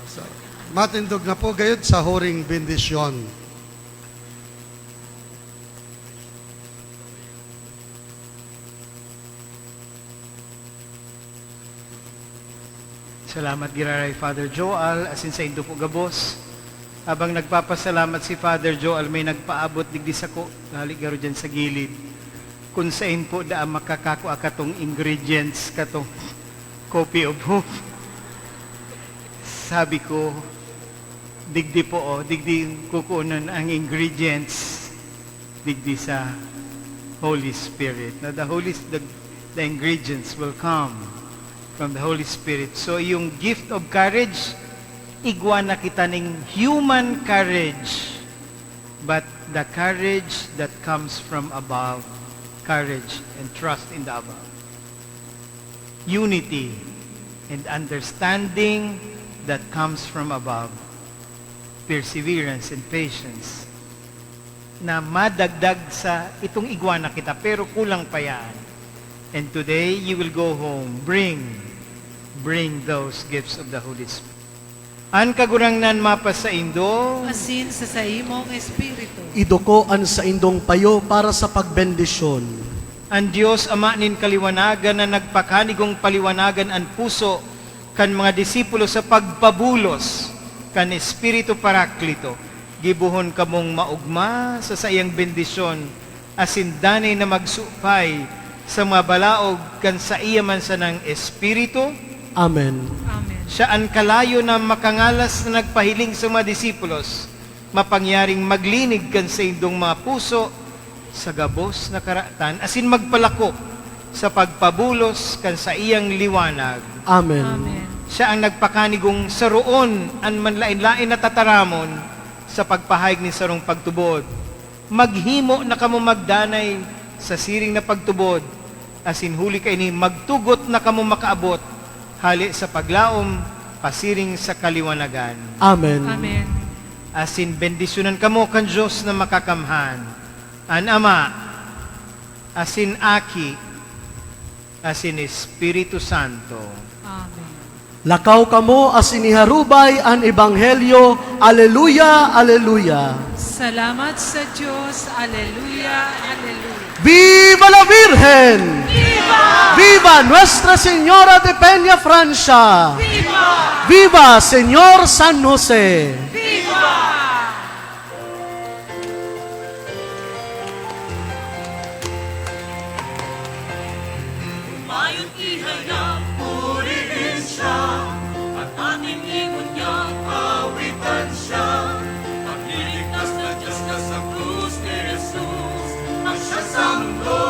So, matindog na po gayud sa huring bendisyon. Salamat giraray, Father Joel, asin saindo po gabos. Habang nagpapasalamat si Father Joel, may nagpaabot digdi sako, hali garo diyan sa gilid. Kun saen po daa makakakua katong ingredients kato, Coffee of Hope. Sabi ko, digdi po, oh, digdi kukunon ang ingredients. Digdi sa Holy Spirit. Now, the Holy, the, the ingredients will come from the Holy Spirit. So, yung gift of courage, igwa na kita ning human courage, but the courage that comes from above, courage and trust in the above. Unity and understanding that comes from above, perseverance and patience, na madagdag sa itong igwa na kita, pero kulang pa yan. And today, you will go home, bring, bring those gifts of the Holy Spirit. An Kagurangnan mapasaindo. Asin sa saimong espiritu. Iduko an saindong payo para sa pagbendisyon. An Dios, Ama nin kaliwanagan, na nagpakanigong paliwanagan an puso kan mga disipulo sa pagpabulos kan Espiritu Paraklito, gibohon kamong maogma sa saiyang bendisyon asin danay na magsupay sa mga balaog kan saiya man sanang Espiritu. Amen. Amen. Siya an kalayo na makangalas na nagpahiling sa mga disipulos, mapangyaring maglinig kan saindong mga puso sa gabos na karatan, asin magpalakop sa pagpabulos kan saiyang liwanag. Amen. Amen. Siya an nagpakanigong saroon an manlaen-laen na tataramon sa pagpahayag nin sarong pagtubod. Maghimo na kamo magdanay sa siring na pagtubod, asin huli kaini, magtugot na kamo makaabot hale sa paglaom pasiring sa kaliwanagan. Amen. Amen. Asin bendisyonan kamo kan Dios na Makakamhan, an Ama, asin Aki, asin Espiritu Santo. Amen. Lakaw kamo asin iharubay an ebanghelyo. Aleluya, aleluya. Salamat sa Dios. Aleluya, aleluya. Viva la Virgen! Viva! Viva Nuestra Señora de Peña Francia! Viva! Viva Señor San Jose! Viva! Mayong ihayag, purihin siya, at ating ibon niyang awitan siya. Pagliligtas na Diyos na sa krus ni Jesus, ang siya sa mundo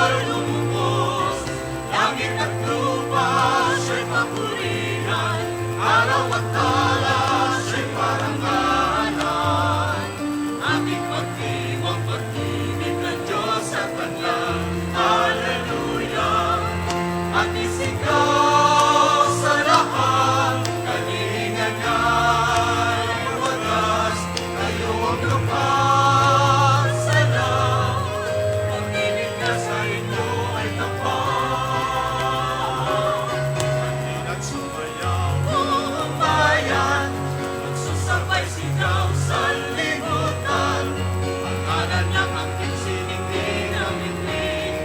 ay lumubos. Langit at lupa siya'y papurihan, araw at tala siya'y parangalan. Ating pagdiwang, pag-ibig ng Diyos at banal. Aleluya! At isigaw sa lahat, kalinga niya'y wagas. Kayong lupa, sana, pag-ibig niya sa inyo ay tapat. At di nagsumayaw, buong bayan, nagsusabay sigaw sa libutan. Ang ngalan niyang angking sinigdi na mitri,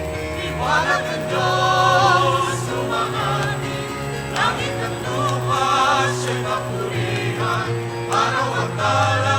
liwanag ng Diyos humahati. Langit at lupa siya'y papurihan, araw at tala